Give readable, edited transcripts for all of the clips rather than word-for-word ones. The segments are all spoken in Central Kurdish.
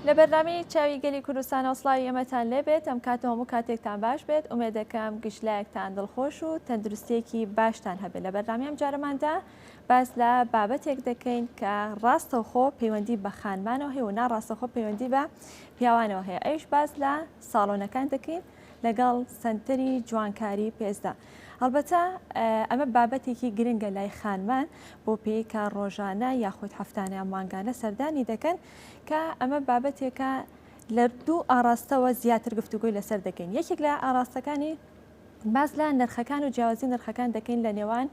لە بەرنامەی چاوی گەلی کوردستانەوە سڵاوی ئێمەتان لێبێت ئەم کاتە هەموو کاتێکتان باش بێت ئومێدەکەم گشت لایەکتان دڵخۆش و تەندروستیەکی باشتان هەبێت لە بەرنامەی ئەم جارەماندا باس لە بابەتێک دەکەین کە ڕاستەوخۆ پەیوەندی بە خانمانەوە هەیە و ناڕاستەخۆ پەیوەندی بە پیاوانەوە هەیە ئەویش باس لە ساڵۆنەکان دەکەین لەگەڵ سەنتەری جوانکاری پێستدا. هەڵبەتە ئەمە بابەتێکی گرنگە لای خانمان بۆ پێی کە ڕۆژانە یاخود هەفتانە یان مانگانە سەردانی دەکەن کە ئەمە بابەتێکە لە دوو ئاڕاستەوە زیاتر گفتوگۆی لەسەر دەکەین یەکێک لە ئاڕاستەکانی باس لە نرخەکان و جیاوازی نرخەکان دەکەین لە نێوان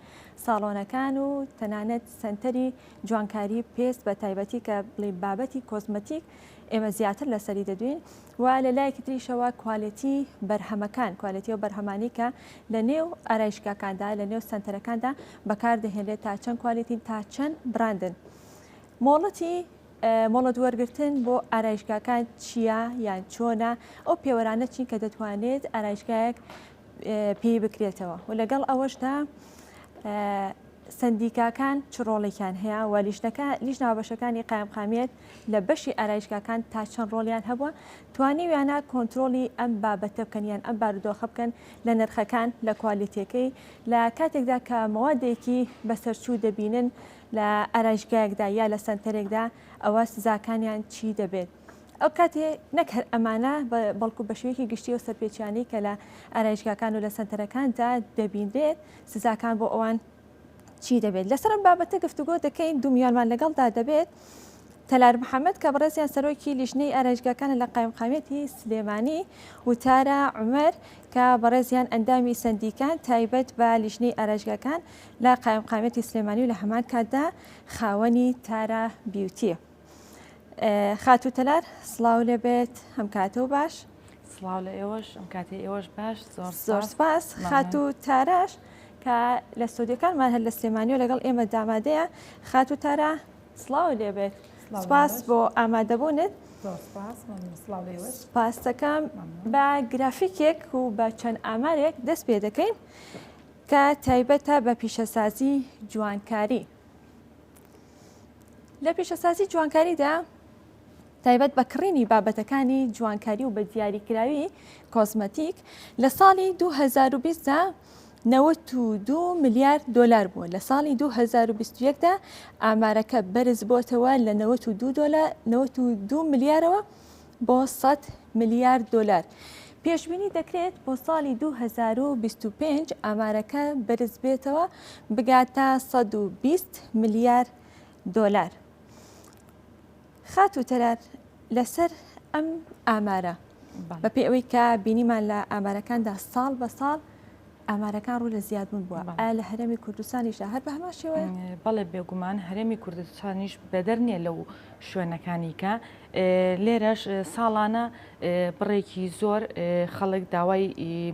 ساڵۆنەکان و تەنانەت سەنتەری جوانکاری پێست بە تایبەتی کە بڵێ بابەتی کۆزمەتیک ئێمە زیاتر لەسەری دەدوین و لە لایەکی تریشەوە کوالێتی بەرهەمەکان، کوالێتی ئەو بەرهەمانەی کە لە نێو ئارایشگاکاندا، لە نێو سەنتەرەکاندا بەکاردەهێنرێت تا چەند کوالێتین، تا چەند براندن. مۆڵەتی مۆڵەت وەرگرتن بۆ ئارایشگاکان چییە یان چۆنە، ئەو پێوەرانە چین کە دەتوانێت ئارایشگایەک پێی بکرێتەوە و لەگەڵ ئەوەشدا سەندیکاکان چ ڕۆڵێکیان هەیە و لیژنەکە لیژنە هاوبەشەکانی قایمقامیەت لە بەشی ئارایشگاکان تا چەند ڕۆڵیان هەبووە توانیویانە کۆنترۆڵی ئەم بابەتە بکەن یان ئەم بارودۆخە بکەن لە نرخەکان لە کوالێتیەکەی لە کاتێکدا کە مەوادێکی بەسەرچوو دەبینن لە ئارایشگایەکدا یا لە سەنتەرێکدا ئەوە سزاکانیان چی دەبێت؟ ئەو کاتێ نەک هەر ئەمانە بەڵکو بە شێوەیەکی گشتی ئەو سەرپێچیانەی کە لە ئارایشگاکان و لە سەنتەرەکاندا دەبینرێت سزاکان بۆ ئەوان چی دەبێت لەسەر ئەم بابەتە گفتوگۆ دەکەین دوو میوانمان لەگەڵدا دەبێت تەلار محەممەد کە بەڕێزیان سەرۆکی لیژنەی ئارایشگاکانە لە قایمقامیەتی سلێمانی و تارا عومەر کە بەڕێزیان ئەندامی سەندیکان تایبەت بە لیژنەی ئارایشگاکان لە قایمقامیەتی سلێمانی و لە هەمان کاتدا خاوەنی تارا بیوتیە. خاتوو تەلار سڵاو لێ بێت هەم کاتە و باش. سڵاو لە ئێوەش ئەم کاتی ئێوەش باش زۆر زۆر سپاس خاتوو تاراش کە لە ستۆدیۆکانمان هەر لە سلێمانی و لەگەڵ ئێمە دامادەیە خاتوو تارا سڵاو لێ بێت سپاس بۆ ئامادەبوونت سپاس دەکەم بە گرافیکێک و بە چەند ئامارێک دەست پێ دەکەین کە تایبەتە بە پیشەسازی جوانکاری. لە پیشەسازی جوانکاریدا تایبەت بە کڕینی بابەتەکانی جوانکاری و بە دیاریکراوی کۆزمەتیک لە ساڵی 2020 دا 92 ملیار دۆلار بووە لە ساڵی 2021 دا ئامارەکە بەرز بۆتەوە لە 92 دۆلار 92 ملیارەوە بۆ 100 ملیار دۆلار. پێشبینی دەکرێت بۆ ساڵی 2025 ئامارەکە بەرز بێتەوە بگاتە 120 ملیار دۆلار. خاتوو تەلار لەسەر ئەم ئامارە بەپێی ئەوەی کە بینیمان لە ئامارەکاندا ساڵ بە ساڵ ئامارەکان ڕوو لە زیادبوون بووە ئایا لە هەرێمی کوردستانیشدا هەر بە هەمان شێوەیە؟ بەڵێ بێگومان هەرێمی کوردستانیش بەدەر نییە لەو شوێنەکانی کە لێرەش ساڵانە بڕێکی زۆر خەڵک داوای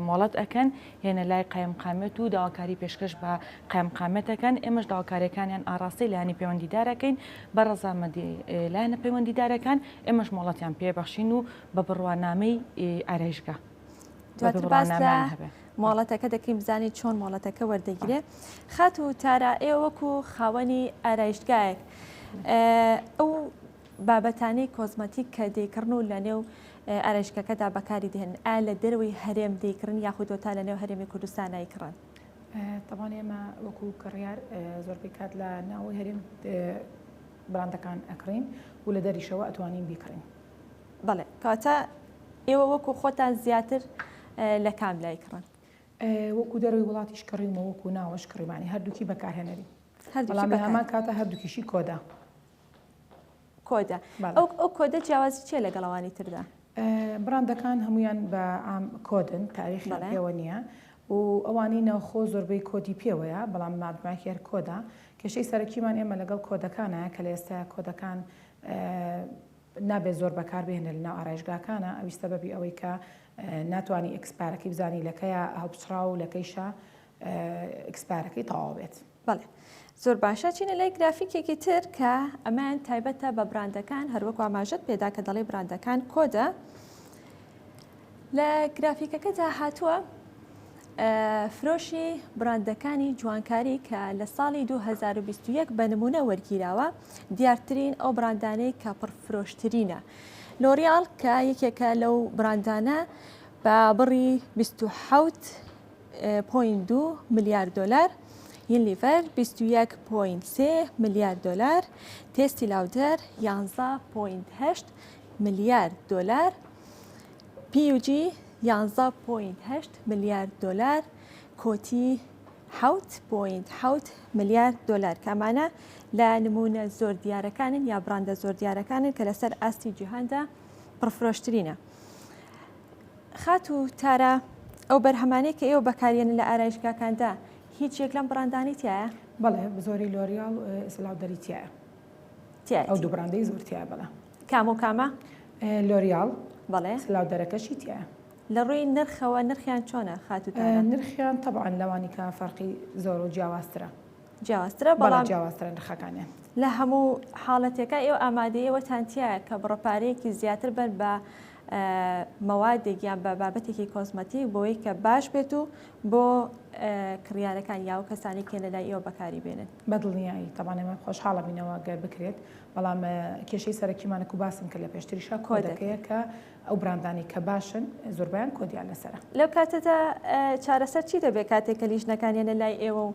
مۆڵەت ئەکەن هێنە لای قایمقامیەت و داواکاری پێشکەش بە قایمقامیەت ئەکەن ئێمەش داواکاریەکانیان ئاڕاستەی لایەنی پەیوەندیدار ئەکەین بە ڕەزامەندی لایەنە پەیوەندیدارەکان ئێمەش مۆڵەتیان پێبەخشین و بە بڕوانامەی ئارایشگا دواتر باس لە مۆڵەتەکە دەکەین بزانین چۆن مۆڵەتەکە وەردەگیرێ خاتوو تارا ئێوە وەکو خاوەنی ئارایشتگایەک ئەو بابەتانەی کۆزمەتیک کە دەیکڕن و لە نێو ئارایشگەکەدا بەکاری دێنن ئایا لە دەرەوەی هەرێم دەیکڕن یاخود تا لە نێو هەرێمی کوردستان نایکڕن؟ تەبان ئێمە وەکو کڕیار زۆربەی کات لە ناوەی هەرێم براندەکان ئەکڕین و لە دەریشەوە ئەتوانین بیکڕین. بەڵێ کەواتە ئێوە وەکو خۆتان زیاتر لە کام لای کڕن؟ وەکو دەرەوەی وڵاتیش کڕیومە وەکو ناوەش کڕیمانی هەردووکی بەکارهێنەری بەڵام لە هەمان کاتە هەردووکیشی کۆدە. کۆدە ئەو ئەو کۆدە جیاوازی چیە لەگەڵ ئەوانی تردا؟ بڕاندەکان هەمویان بە عام کۆدن تاریخیان پێوە نییە و ئەوانەی ناوخۆ زۆربەی کۆدی پێوەیە بەڵام مادماکی هەر کۆدە کێشەی سەرەکیمان ئێمە لەگەڵ کۆدەکانە کە لە ئێستا کۆدەکان نابێت زۆر بەکار بهێنێت لەناو ئارایشگاکانە ئەویش سەبەبی ئەوەی کە ناتوانانی expire ەکەی بزانی لەکەیە هەڵپچڕاو و لەکەیشە expire ەکەی تەواو بێت. بەڵێ زۆر باشە چینە لای گرافیکێکی تر کە ئەمەیان تایبەتە بە براندەکان هەروەکو ئاماژەت پێدا کە دەڵێ براندەکان کۆدە لە گرافیکەکەدا هاتووە فرۆشی براندەکانی جوانکاری کە لە ساڵی 2021 بە نمونە وەرگیراوە دیارترین ئەو براندانەی کە پڕفرۆشترینە. لۆریاڵ کە یەکێکە لەو براندانە بە بڕی 27 point 2 ملیار دۆلار، یونلیڤەر 21 point 3 ملیار دۆلار، تێستی لاودەر 11 point 8 ملیار دۆلار، PUG 11 point 8 ملیار دۆلار، کۆتی حەوت point حەوت ملیار دۆلار کە ئەمانە لە نموونە زۆر دیارەکانن یا بڕاندە زۆر دیارەکانن کە لەسەر ئاستی جیهاندا پڕفرۆشترینە. خاتوو تارا ئەو بەرهەمانەی کە ئێوە بەکاریێنن لە ئارایشگاکاندا هیچ یەک لەم بڕاندانەی تایە؟ بەڵێ زۆری لۆریاڵ و ئێسلاودەری تایە. ئەو دوو بڕاندەی زۆر تایە بەڵێ. کام و کامە؟ لۆریاڵ بەڵێ سلاودەرەکەشی تایە. لە ڕووی نرخەوە نرخیان چۆنە خاتوو تارا؟ نرخیان تەبعەن لەوانی کە فەرقی زۆر و جیاوازترە. جیاوازترە بەڵام جیاوازترە نرخەکانیان. لە هەموو حاڵەتێکا ئێوە ئامادەیی ئەوەتان تیایە کە بڕە پارەیەکی زیاتر بەن بە مەوادێک یان بە بابەتێکی کۆزمەتیک بۆی کە باش بێت و بۆ کڕیارەکان یا و کەسانی کە لەلای ئێوە بەکاری بێنن. بە دڵنیایی تەبعەن ئێمە خۆشحاڵە بینەوە گەر بکرێت بەڵام کێشەی سەرەکیمان وەکو باسم کرد لە پێشتریشا کۆدەکەیە کە ئەو براندانەی کە باشن زۆربەیان کۆدیان لەسەرە. لەو کاتەدا چارەسەر چی دەبێت کاتێک کە لیژنەکان یەنە لای ئێوە و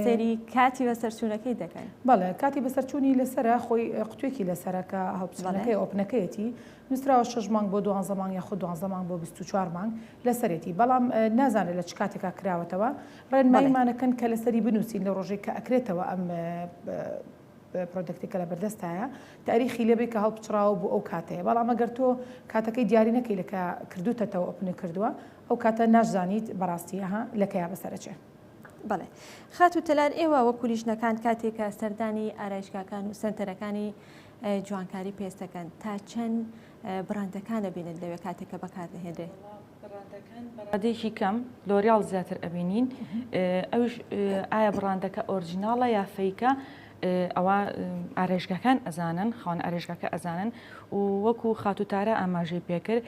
سەیری کاتی بەسەرچوونەکەی دەکەن؟ بەڵێ کاتی بەسەرچوونی لەسەرە خۆی قوتوێکی لەسەرە کە هەڵپچڕینەکەی open ەکەیەتی نووسراوە شەش مانگ بۆ دوانزە مانگ یاخود دوانزە مانگ بۆ 24 مانگ لەسەرێتی بەڵام نازانێت لە چ کاتێکا کراوەتەوە ڕێنماییمانەکەن کە لەسەری بنووسین لە ڕۆژێک کە ئەکرێتەوە ئەم product ێک کە لەبەردەستایە تاریخی لێبێ کە هەڵپچڕاوە بۆ ئەو کاتەیە بەڵام ئەگەر تۆ کاتەکەی دیاری نەکەی لە کە کردوتەتەوە open ی کردووە ئەو کاتە ناشزانیت بەڕاستی ئەها لە کەیا بەسەرەچێ. بەڵێ خاتوو تەلار ئێوە وەکو لیژنەکان کاتێک کە سەردانی ئارایشگاکان و سەنتەرەکانی جوانکاری پێست دەکەن تا چەند بڕاندەکان ئەبینن لەوێ کاتێک کە بەکاردەهێنرێ؟ بڕاندەکان بە ڕادەیەکی کەم لۆریاڵ زیاتر ئەبینین ئەوش ئایا بڕاندەکە original ە یا fake ە ئەوە ئارێژگەکان ئەزانن خاوەن ئارێژگەکە ئەزانن و وەکو خاتوتارە ئاماژەی پێکرد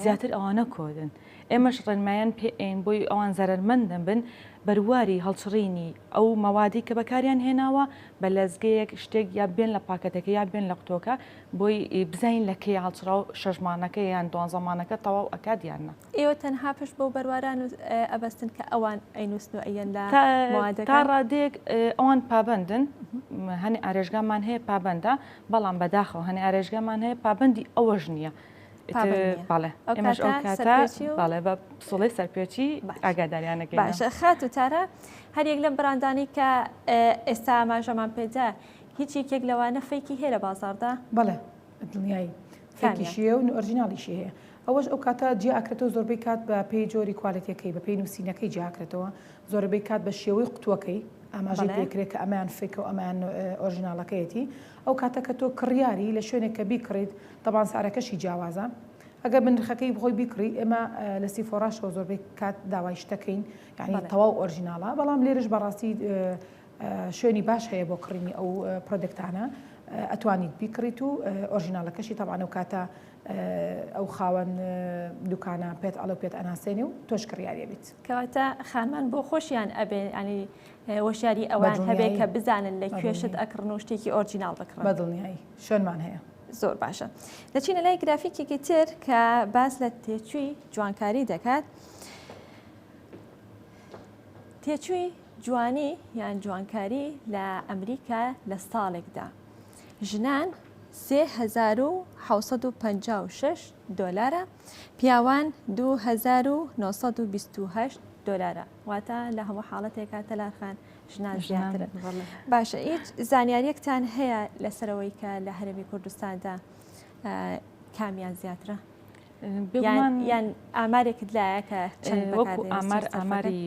زیاتر ئەوانە کۆدن ئێمەش ڕێنمایان پێ ئەین بۆی ئەوان زەرەرمەندن بن بەرواری هەڵچڕینی ئەو مەوادی کە بەکاریان هێناوە بە لەزگەیەک شتێک یا بێن لە پاکەتەکە یا بێن لە قوتۆکە بۆی بزانین لە کەی هەڵچڕاو شەش مانەکە یان دوانزە مانەکە تەواو ئەکات یان نا. ئێوە تەنها پشت بەو بەرواران ئەبەستن کە ئەوان ئەینووسن و ئەیەن لە مەوادەکان؟ تا ڕادەیەک ئەوان پابەندن، هەنێ ئارێژگامان هەیە پابەندە، بەڵام بەداخەوە هەنێ ئارێژگامان هەیە پابەندی ئەوەش نییە. بەڵێ ئێمەش ئەو کاتە بەڵێ بە پسوڵەی سەرپێچی ئاگاداریان ئەکەینەوە. باشە خاتوو تارا هەریەک لەم براندانەی کە ئێستا ئاماژەمان پێدا هیچ یەکێک لەوانە fake ی هەیە لە بازاڕدا؟ بەڵێ بە دڵنیایی fake یشی هەیە و original یشی هەیە. ئەوەش ئەو کاتە جیا ئەکرێتەوە زۆربەی کات بە پێی جۆری quality ەکەی بە پێی نووسینەکەی جیا ئەکرێتەوە زۆربەی کات بە شێوەی قوتووەکەی ئاماژەی پێکرێت کە ئەمەیان fake ە و ئەمەیان original ەکەیەتی ئەو کاتە کە تۆ کڕیاری لە شوێنێک کە بیکڕیت تەبان سعرەکەشی جیاوازە ئەگەر بە نرخەکەی خۆی بیکڕی ئێمە لە سیفۆراشەوە زۆربەی کات داوای شتەکەین یعنی تەواو original ە بەڵام لێرش بەڕاستی شوێنی باش هەیە بۆ کڕینی ئەو product انە ئەتوانیت بیکڕیت و original ەکەشی تەبعەن ئەو کاتە ئەو خاوەن دوکانە پێت ئەڵێ و پێت ئەناسێنێ و تۆش کڕیاری ئەبیت. کەواتە خانمان بۆ خۆشیان ئەبێ یانی هۆشیاری ئەوان هەبێ کە بزانن لە کوێ شت ئەکڕن و شتێکی original بکڕن. بە دڵنیایی شوێنمان هەیە. زۆر باشە دەچینە لای گرافیکێکی تر کە باس لە تێچووی جوانکاری دەکات. تێچووی جوانی یان جوانکاری لە ئەمریکا لە ساڵێکدا ژنان 3756 دۆلارە پیاوان 2928 دۆلارە واتە لە هەموو حاڵەتێکا تەلارخان ژنان زیاترن باشە هیچ زانیاریەکتان هەیە لەسەرەوەی کە لە هەرێمی کوردستاندا کامیان زیاترە؟ یان ئامارێکت لایە کە چەند وەکو ئامار ئاماری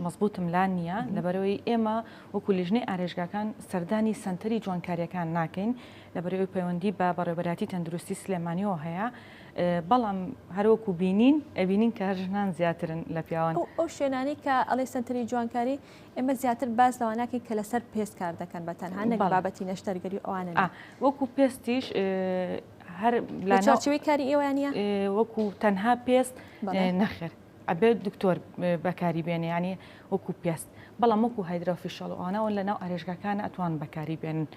مەزبوتم لا نییە لەبەرەوەی ئێمە وەکو لیژنەی ئارێژگاکان سەردانی سەنتەری جوانکاریەکان ناکەین لەبەرەوەی پەیوەندی بە بەڕێوەبەرایەتی تەندروستی سلێمانیەوە هەیە بەڵام هەروەکو بینین ئەبینین کە هەر ژنان زیاترن لە پیاوان. ئەو شوێنانەی کە ئەڵێ سەنتەری جوانکاری ئێمە زیاتر باس لەوە ناکەین کە لەسەر پێست کار دەکەن بە تەنها نەک بابەتی نەشتەرگەری و ئەوانە وەکو پێستیش هەر لە چوارچێوەی کاری ئێوە نییە؟ وەکو تەنها پێست نەخێر ئەبێت دکتۆر بەکاری بێنێ ینی وەکو پێست بەڵام وەکو hydrafacial و ئەوانەوە لە ناو ئارێژگاکان ئەتوان بەکاری بێنن.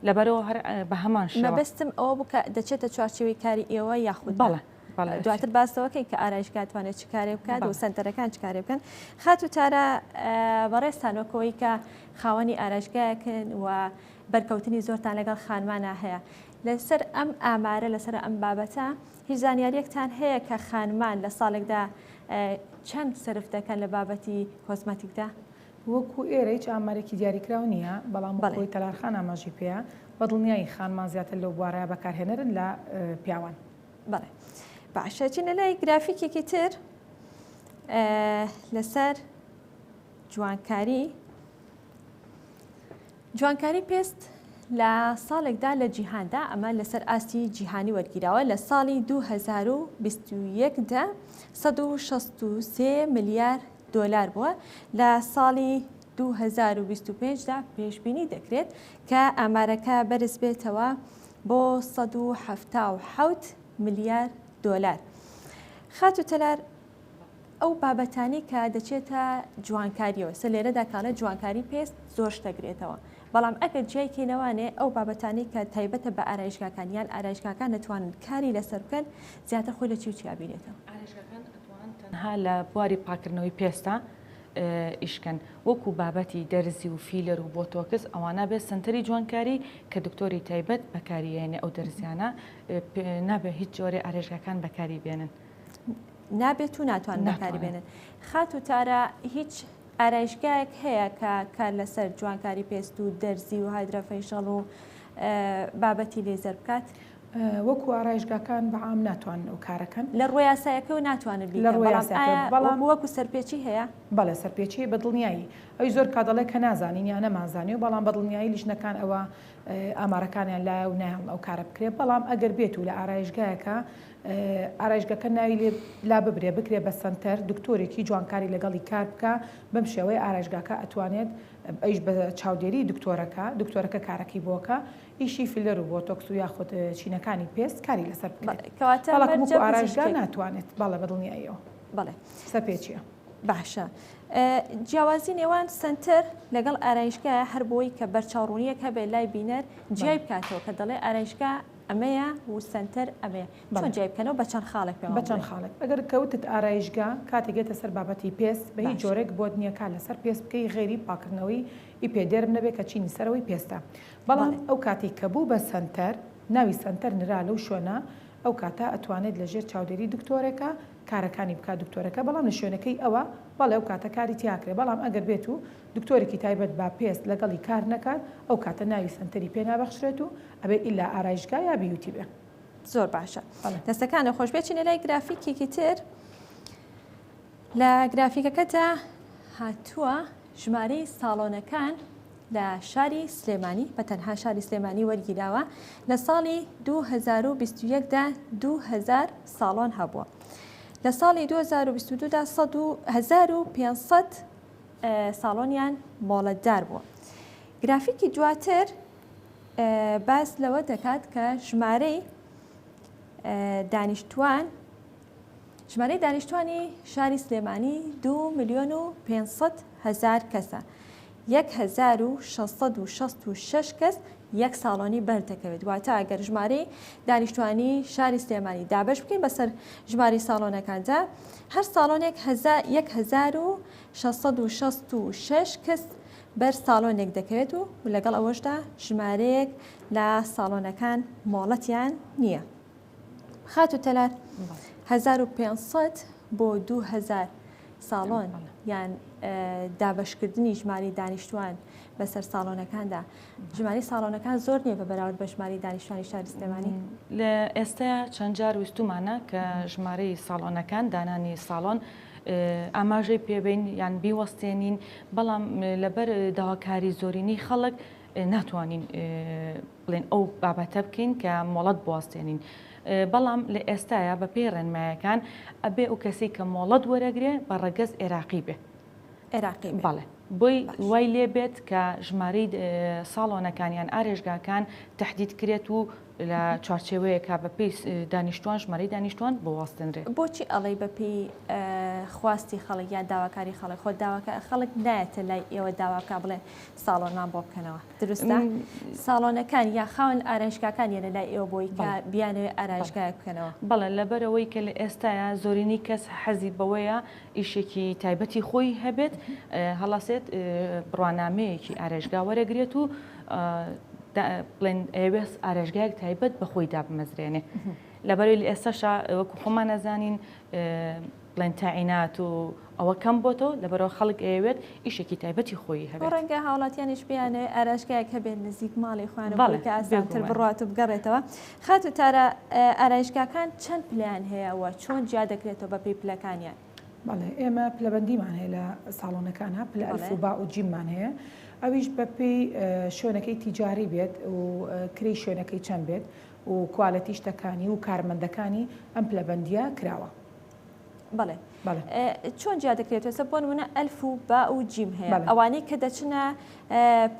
لەبەرەوە هەر بە هەمان شێوە. مەبەستم ئەوە بوو کە دەچێتە چوارچێوەی کاری ئێوە یاخود نا؟ بەڵێ بەڵێ دواتر دەچێت. باس لەوە کەین کە ئارایشگا توانێت چ کارێک بکات و بەڵێ. سەنتەرەکان چ کارێک بکەن. خاتوو تارا بەڕێزتان وەک ئەوەی کە خاوەنی ئارایشگایەکن و بەرکەوتنی زۆرتان لەگەڵ خانمانا هەیە لەسەر ئەم ئامارە لەسەر ئەم بابەتە هیچ زانیاریەکتان هەیە کە خانمان لە ساڵێکدا چەند سەرف دەکەن لە بابەتی کۆزمەتیکدا؟ وەکو ئێرە هیچ ئامارێکی دیاریکراو نییە، بەڵام وەکو ئەوەی تەلارخان ئاماژەی پێیە، بە دڵنیایی خانمان زیاتر لەو بوارەیا بەکارهێنەرن لە پیاوان. بەڵێ باشە چینە لای گرافیکێکی تر لەسەر جوانکاری جوانکاری پێست لە ساڵێکدا لە جیهاندا، ئەمە لەسەر ئاستی جیهانی وەرگیراوە، لە ساڵی 2021 دا 163 ملیار دۆلار بووە، لە ساڵی 2025 دا پێشبینی دەکرێت کە ئامارەکە بەرزبێتەوە بۆ 177 ملیار دۆلار. خاتوو تەلار، ئەو بابەتانەی کە دەچێتە جوانکاریەوە سە لێرەدا کاڵێ جوانکاری پێست زۆر شتە گرێتەوە بەڵام ئەگەر جیای کەینەوانێ ئەو بابەتانەی کە تایبەتە بە ئارایشگاکان یان ئارایشگاکان دەتوانن کاری لەسەر بکەن زیاتر خۆی لە چی و چیا بینێتەوە؟ ئارایشگاکان ئەتوانن تەنها لە بواری پاکردنەوەی پێستا ئیش کەن وەکو بابەتی دەرزی و فیلەر و بۆتۆکس ئەوانە بێت سەنتەری جوانکاری کە دکتۆری تایبەت بەکاری هێنێ ئەو دەرزیانە نابێ هیچ جۆرێ ئارێژگاکان بەکاری بێنن. نابێت و ناتوانن بەکاری بێنن. خاتوو تارا هیچ ئارایشگایەک هەیە کە کار لەسەر جوانکاری پێست و دەرزی و HydraFacial و بابەتی لێزەر بکات؟ وەکو ئارایشگاکان بە عام ناتوانن ئەو کارەکەن. لە ڕووە یاسایەکەوە ناتوانن بیکەن، بەڵام ئایا وەکو سەرپێچی هەیە؟ بەڵێ سەرپێچی هەیە بە دڵنیایی. ئەویش زۆر کات دەڵێ کە نازانین یا نەمانزانیوە، بەڵام بە دڵنیایی لیژنەکان ئەوە ئامارەکانیان لایە و نایەڵن ئەو کارە بکرێت، بەڵام ئەگەر بێت و لە ئارایشگایەکە ئارایشگەکە ناوی لێ لاببرێ بکرێ بە سەنتەر دکتۆرێکی جوانکاری لەگەڵی کار بکا بەم شێوەیە ئارایشگاکە ئەتوانێت ئەویش بە چاودێری دکتۆرەکە دکتۆرەکە کارەکەی بۆکە ئیشی فیلەر و بۆتۆکس و یاخود چینەکانی پێست کاری لەسەر بکرێت کەواتە بەڵام مەرجە وەکو ئارایشگا پزیشکێک ناتوانێت بەڵێ بە دڵنیاییەوە بەڵێ سەرپێچیە. باشە جیاوازی نێوان سەنتەر لەگەڵ ئارایشگایە هەر بۆی کە بەرچاوڕوونیەک هەبێت لای بینەر جیای بکاتەوە کە دەڵێ ئارایشگا ئەمەیە و سەنتەر ئەمەیە چۆن جیای بکەنەوە بە چەند خاڵێک پێمان بە چەند خاڵێک ئەگەر کەوتت ئارایشگا کاتێک یەتە سەر بابەتی پێست بە هیچ جۆرێک بۆت نییە کار لەسەر پێست بکەی غەیری پاکردنەوەی epiderm نەبێ کە چینی سەرەوەی پێستە بەڵام ئەو کاتەی کە بوو بە سەنتەر ناوی سەنتەر نرا لەو شوێنە ئەو کاتە ئەتوانێت لە ژێر چاودێری دکتۆرێکا کارەکانی بکات دکتۆرەکە بەڵام لە شوێنەکەی ئەوە بەڵێ ئەو کاتە کاری تیاکرێ بەڵام ئەگەر بێت و دکتۆرێکی تایبەت بە پێست لەگەڵی کار نەکات ئەو کاتە ناوی سەنتەری پێ نابەخشرێت و ئەبێ ئیلا ئارایشگا یا beauty بێ. زۆر باشە بەڵێ. دەستەکانت خۆش بێ چینە لای گرافیکێکی تر لە گرافیکەکەدا هاتووە ژمارەی ساڵۆنەکان لە شاری سلێمانی بە تەنها شاری سلێمانی وەرگیراوە لە ساڵی 2021 دا 2000 ساڵۆن هەبووە لە ساڵی 2022 دا 1500 ساڵۆنیان مۆڵەتدار بووە گرافیکی دواتر باس لەوە دەکات کە ژمارەی دانیشتوان ژمارەی دانیشتوانی شاری سلێمانی 2 ملیۆن و 500 هەزار کەسە. 1666 کەس یەک ساڵۆنی بەردەکەوێت واتە ئەگەر ژمارەی دانیشتوانی شاری سلێمانی دابەش بکەین بەسەر ژمارەی ساڵۆنەکاندا هەر ساڵۆنێک 1666 کەس بەر ساڵۆنێک دەکەوێت و لەگەڵ ئەوەشدا ژمارەیەک لە ساڵۆنەکان مۆڵەتیان نییە. خاتوو تەلار 1500 بۆ 2000 ساڵۆن یان دابەشکردنی ژماری دانیشتوان بەسەر ساڵۆنەکاندا ژماری ساڵۆنەکان زۆر نییە بە بەراورد بە ژماری دانیشتوانی شاری سلێمانی. لە ئێستا چەند جار ویستومانە کە ژمارەی ساڵۆنەکان دانانی ساڵۆن ئاماژەی پێبین یان بیوەستێنین بەڵام لەبەر داواکاری زۆرینەی خەڵک ناتوانین بڵێن ئەو بابەتە بکەین کە مۆڵەت بوەستێنین بەڵام لە ئێستایا بە پێی ڕێنمایەکان ئەبێ ئەو کەسی کە مۆڵەت وەرەگرێ بە ڕەگەز عێراقی بێ عێراقی بێ بەڵێ بۆی وای لێ بێت کە ژمارەی ساڵۆنەکان یان ئارێژگاکان تهدید کرێت و لە چوارچێوەیەکە بە پێی دانیشتوان ژمارەی دانیشتوان بوەستێنرێت. بۆچی ئەڵێی بە پێی. خواستی خەڵک یان داواکاری خەڵک خۆ داواکە خەڵک نایەتە لای ئێوە داوا بکا بڵێن ساڵۆنمان بۆ بکەنەوە دروستە ساڵۆنەکان یا خاوەن ئارایشگاکان یەنە لای ئێوە بۆی کە بیانەوێ ئارایشگایەک بکەنەوە؟ بەڵێ لەبەرئەوەی کە لە ئێستایا زۆرینەی کەس حەزی بەوەیە ئیشێکی تایبەتی خۆی هەبێت هەڵەسێت بڕوانامەیەکی ئارایشگا وەرەگرێت و بڵێن ئەیەوێت ئارایشگایەک تایبەت بە خۆی دابمەزرێنێ لەبەرەوەی لە ئێستاشا وەکو خۆمان ئەزانین بڵێن تاعینات و ئەوە کەم بۆتەوە لەبەرەوە خەڵک ئەیەوێت ئیشێکی تایبەتی خۆی هەبێت. ڕەنگە هاوڵاتیانیش بیانەوێت ئارایشگایەک هەبێت نزیک ماڵی خۆیان بۆی کە ئاسانتر بڕوات و بگەڕێتەوە. خاتوو تارا ئارایشگاکان چەند پلەیان هەیە و چۆن جیا دەکرێتەوە بەپێی پلەکانیان؟ بەڵێ ئێمە پلەبەندیمان هەیە لە ساڵۆنەکانا پلە ئەلف و با و جیممان هەیە ئەویش بەپێی شوێنەکەی تیجاری بێت و کرێی شوێنەکەی چەند بێت و کوالێتی شتەکانی و کارمەندەکانی ئەم پلەبەندییە کراوە. بەڵێ چۆن جیا دەکرێت ئێستا بۆ نمونە ئەلف و با و جیم هەیە ئەوانەی کە دەچنە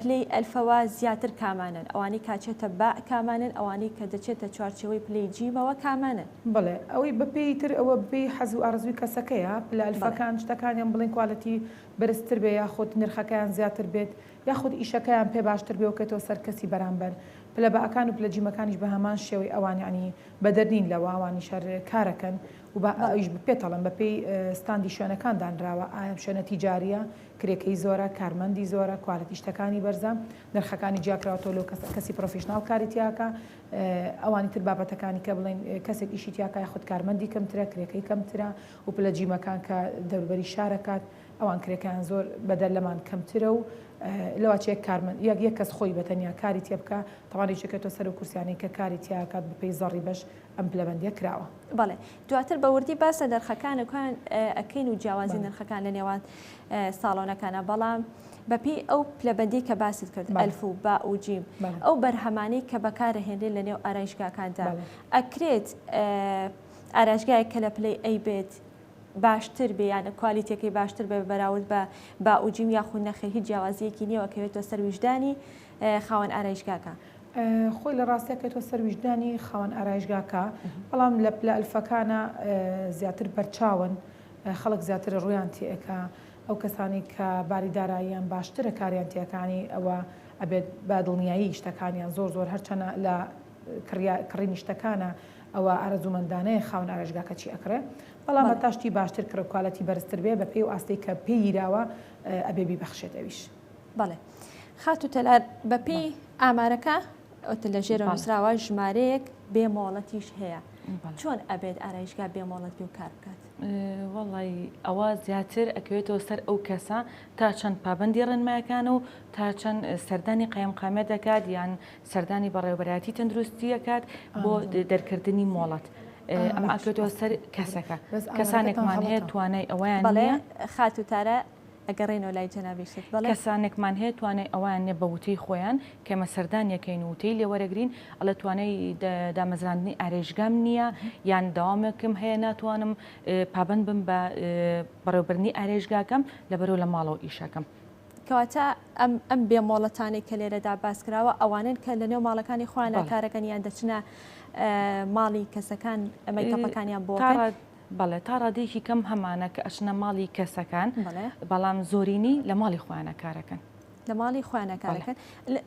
پلەی ئەلفەوە زیاتر کامانن ئەوانەی کاچێتە با کامانن ئەوانەی کە دەچێتە چوارچێوەی پلەی جیمەوە کامانن؟ بەڵێ ئەوەی بەپێی تر ئەوە بەپێی حەز و ئارەزووی کەسەکەیە پلە ئەلفەکان شتەکانیان بڵێن quality بەرزتر بێ یاخود نرخەکەیان زیاتر بێت یاخود ئیشەکەیان پێ باشتر بێ و کەوتەوە سەر کەسی بەرامبەر پلە بائەکان و پلە جیمەکانیش بە هەمان شێوەی ئەوان یانی بەدەر نین لەوە ئەوانیش هەر کارەکەن و بە ئەویش پێتەڵێم بە پێی ستاندی شوێنەکان دانراوە ئایا ئەم شوێنە تیجاریە کرێکەی زۆرە کارمەندی زۆرە quality شتەکانی بەرزە نرخەکانی جیاکراوەتەوە لەو کەس کەسی professional کاری تیاکە ئەوانی تر بابەتەکانی کە بڵێن کەسێک ئیشی تیاکە یاخود کارمەندی کەمترە کرێکەی کەمترە و پلە جیمەکان کە دەوروبەری شارەکات ئەوان کرێکەیان زۆر بەدەر لەمان کەمترە و لەوەچێ یەک کارمەند یەک یەک کەس خۆی بە تەنیا کاری تێ بکا تەبعەن یەکێکە سەر و کورسیانەی کە کاری تیا ئەکات بە پێی زەڕی بەش ئەم پلەبەندیە کراوە. بەڵێ دواتر بە وردی باس لە نرخەکانەکان ئەکەین و جیاوازی نرخەکان لە نێوان ساڵۆنەکانە بەڵام بەپێی ئەو پلەبەندی کە باست کرد ئەلف و با و جیم ئەو بەرهەمانەی کە بەکارەهێنرێن لە نێو ئارایشگاکاندا ئەکرێت ئارایشگایەک کە لە پلەی A بێت باشتر بێ یان کوالیتیەکەی باشتر بێ بەراورد بە با و جیم یاخود نەخێر هیچ جیاوازیەکی نییە و ئەکەوێتەوە سەر ویژدانی خاوەن ئارایشگاکە؟ خۆی لە ڕاستیا کەوێتەوە سەر ویژدانی خاوەن ئارایشگاکە بەڵام لە پلە ئەلفەکانە زیاتر بەرچاون خەڵک زیاتر ڕوویان تێئەکا ئەو کەسانەی کە باری داراییان باشترە کاریان تێکانی ئەوە ئەبێت بە دڵنیایی شتەکانیان زۆر زۆر هەرچەنە لە کڕینی شتەکانە ئەوە ئارەزوومەندانەیە خاوەن ئارایشگاکە چی ئەکڕێ بەڵام هەتا شتی باشتر کڕێ و quality بەرزتر بێ بە پێی ئەو ئاستەی کە پێی گیراوە ئەبێ بیبەخشێت ئەویش. بەڵێ خاتوو تەلار بە پێی ئامارەکە ئەوتە لە ژێرەوە نووسراوە ژمارەیەک بێ مۆڵەتیش هەیە چۆن ئەبێت ئارایشگا بێ مۆڵەت بێ و کار بکات؟ وەڵی ئەوە زیاتر ئەکەوێتەوە سەر ئەو کەسە تا چەند پابەندی ڕێنمایەکانە و تا چەند سەردانی قایمقامیەت دەکات یان سەردانی بەڕێوەبەرایەتی تەندروستی ئەکات بۆ دەرکردنی مۆڵەت. ئەمە ئەکەوێتەوە سەر کەسەکە کەسانێکمان هەیە توانای ئەوەیان بەڵێ خاتوو تارا ئەگەڕێینەوە لای جەنابیشت بەڵێ. کەسانێکمان هەیە توانای ئەوەیان نیە بە وتەی خۆیان کە ئێمە سەردانیەکەین و وتەی لێ وەرەگرین ئەڵێ توانای دامەزراندنی ئارێشگام نییە یان داوامێکم هەیە ناتوانم پابەند بم بە بەڕێوەبردنی ئارێشگاکەم لەبەرەوە لە ماڵەوە ئیشەکەم. کەواتە ئەم ئەم بێ مۆڵەتانەی کە لێرەدا باس کراوە ئەوانەن کە لە نێو ماڵەکانی خۆیانە کارەکەن یان دەچنە ماڵی کەسەکان مەیکەپەکانیان بۆ بەڵێ تا ڕادەیەکی کەم هەمانە کە ئەچنە ماڵی کەسەکان بەڵام زۆرینی لە ماڵی خۆیانە کارەکەن. لە ماڵی خۆیانە کارەکەن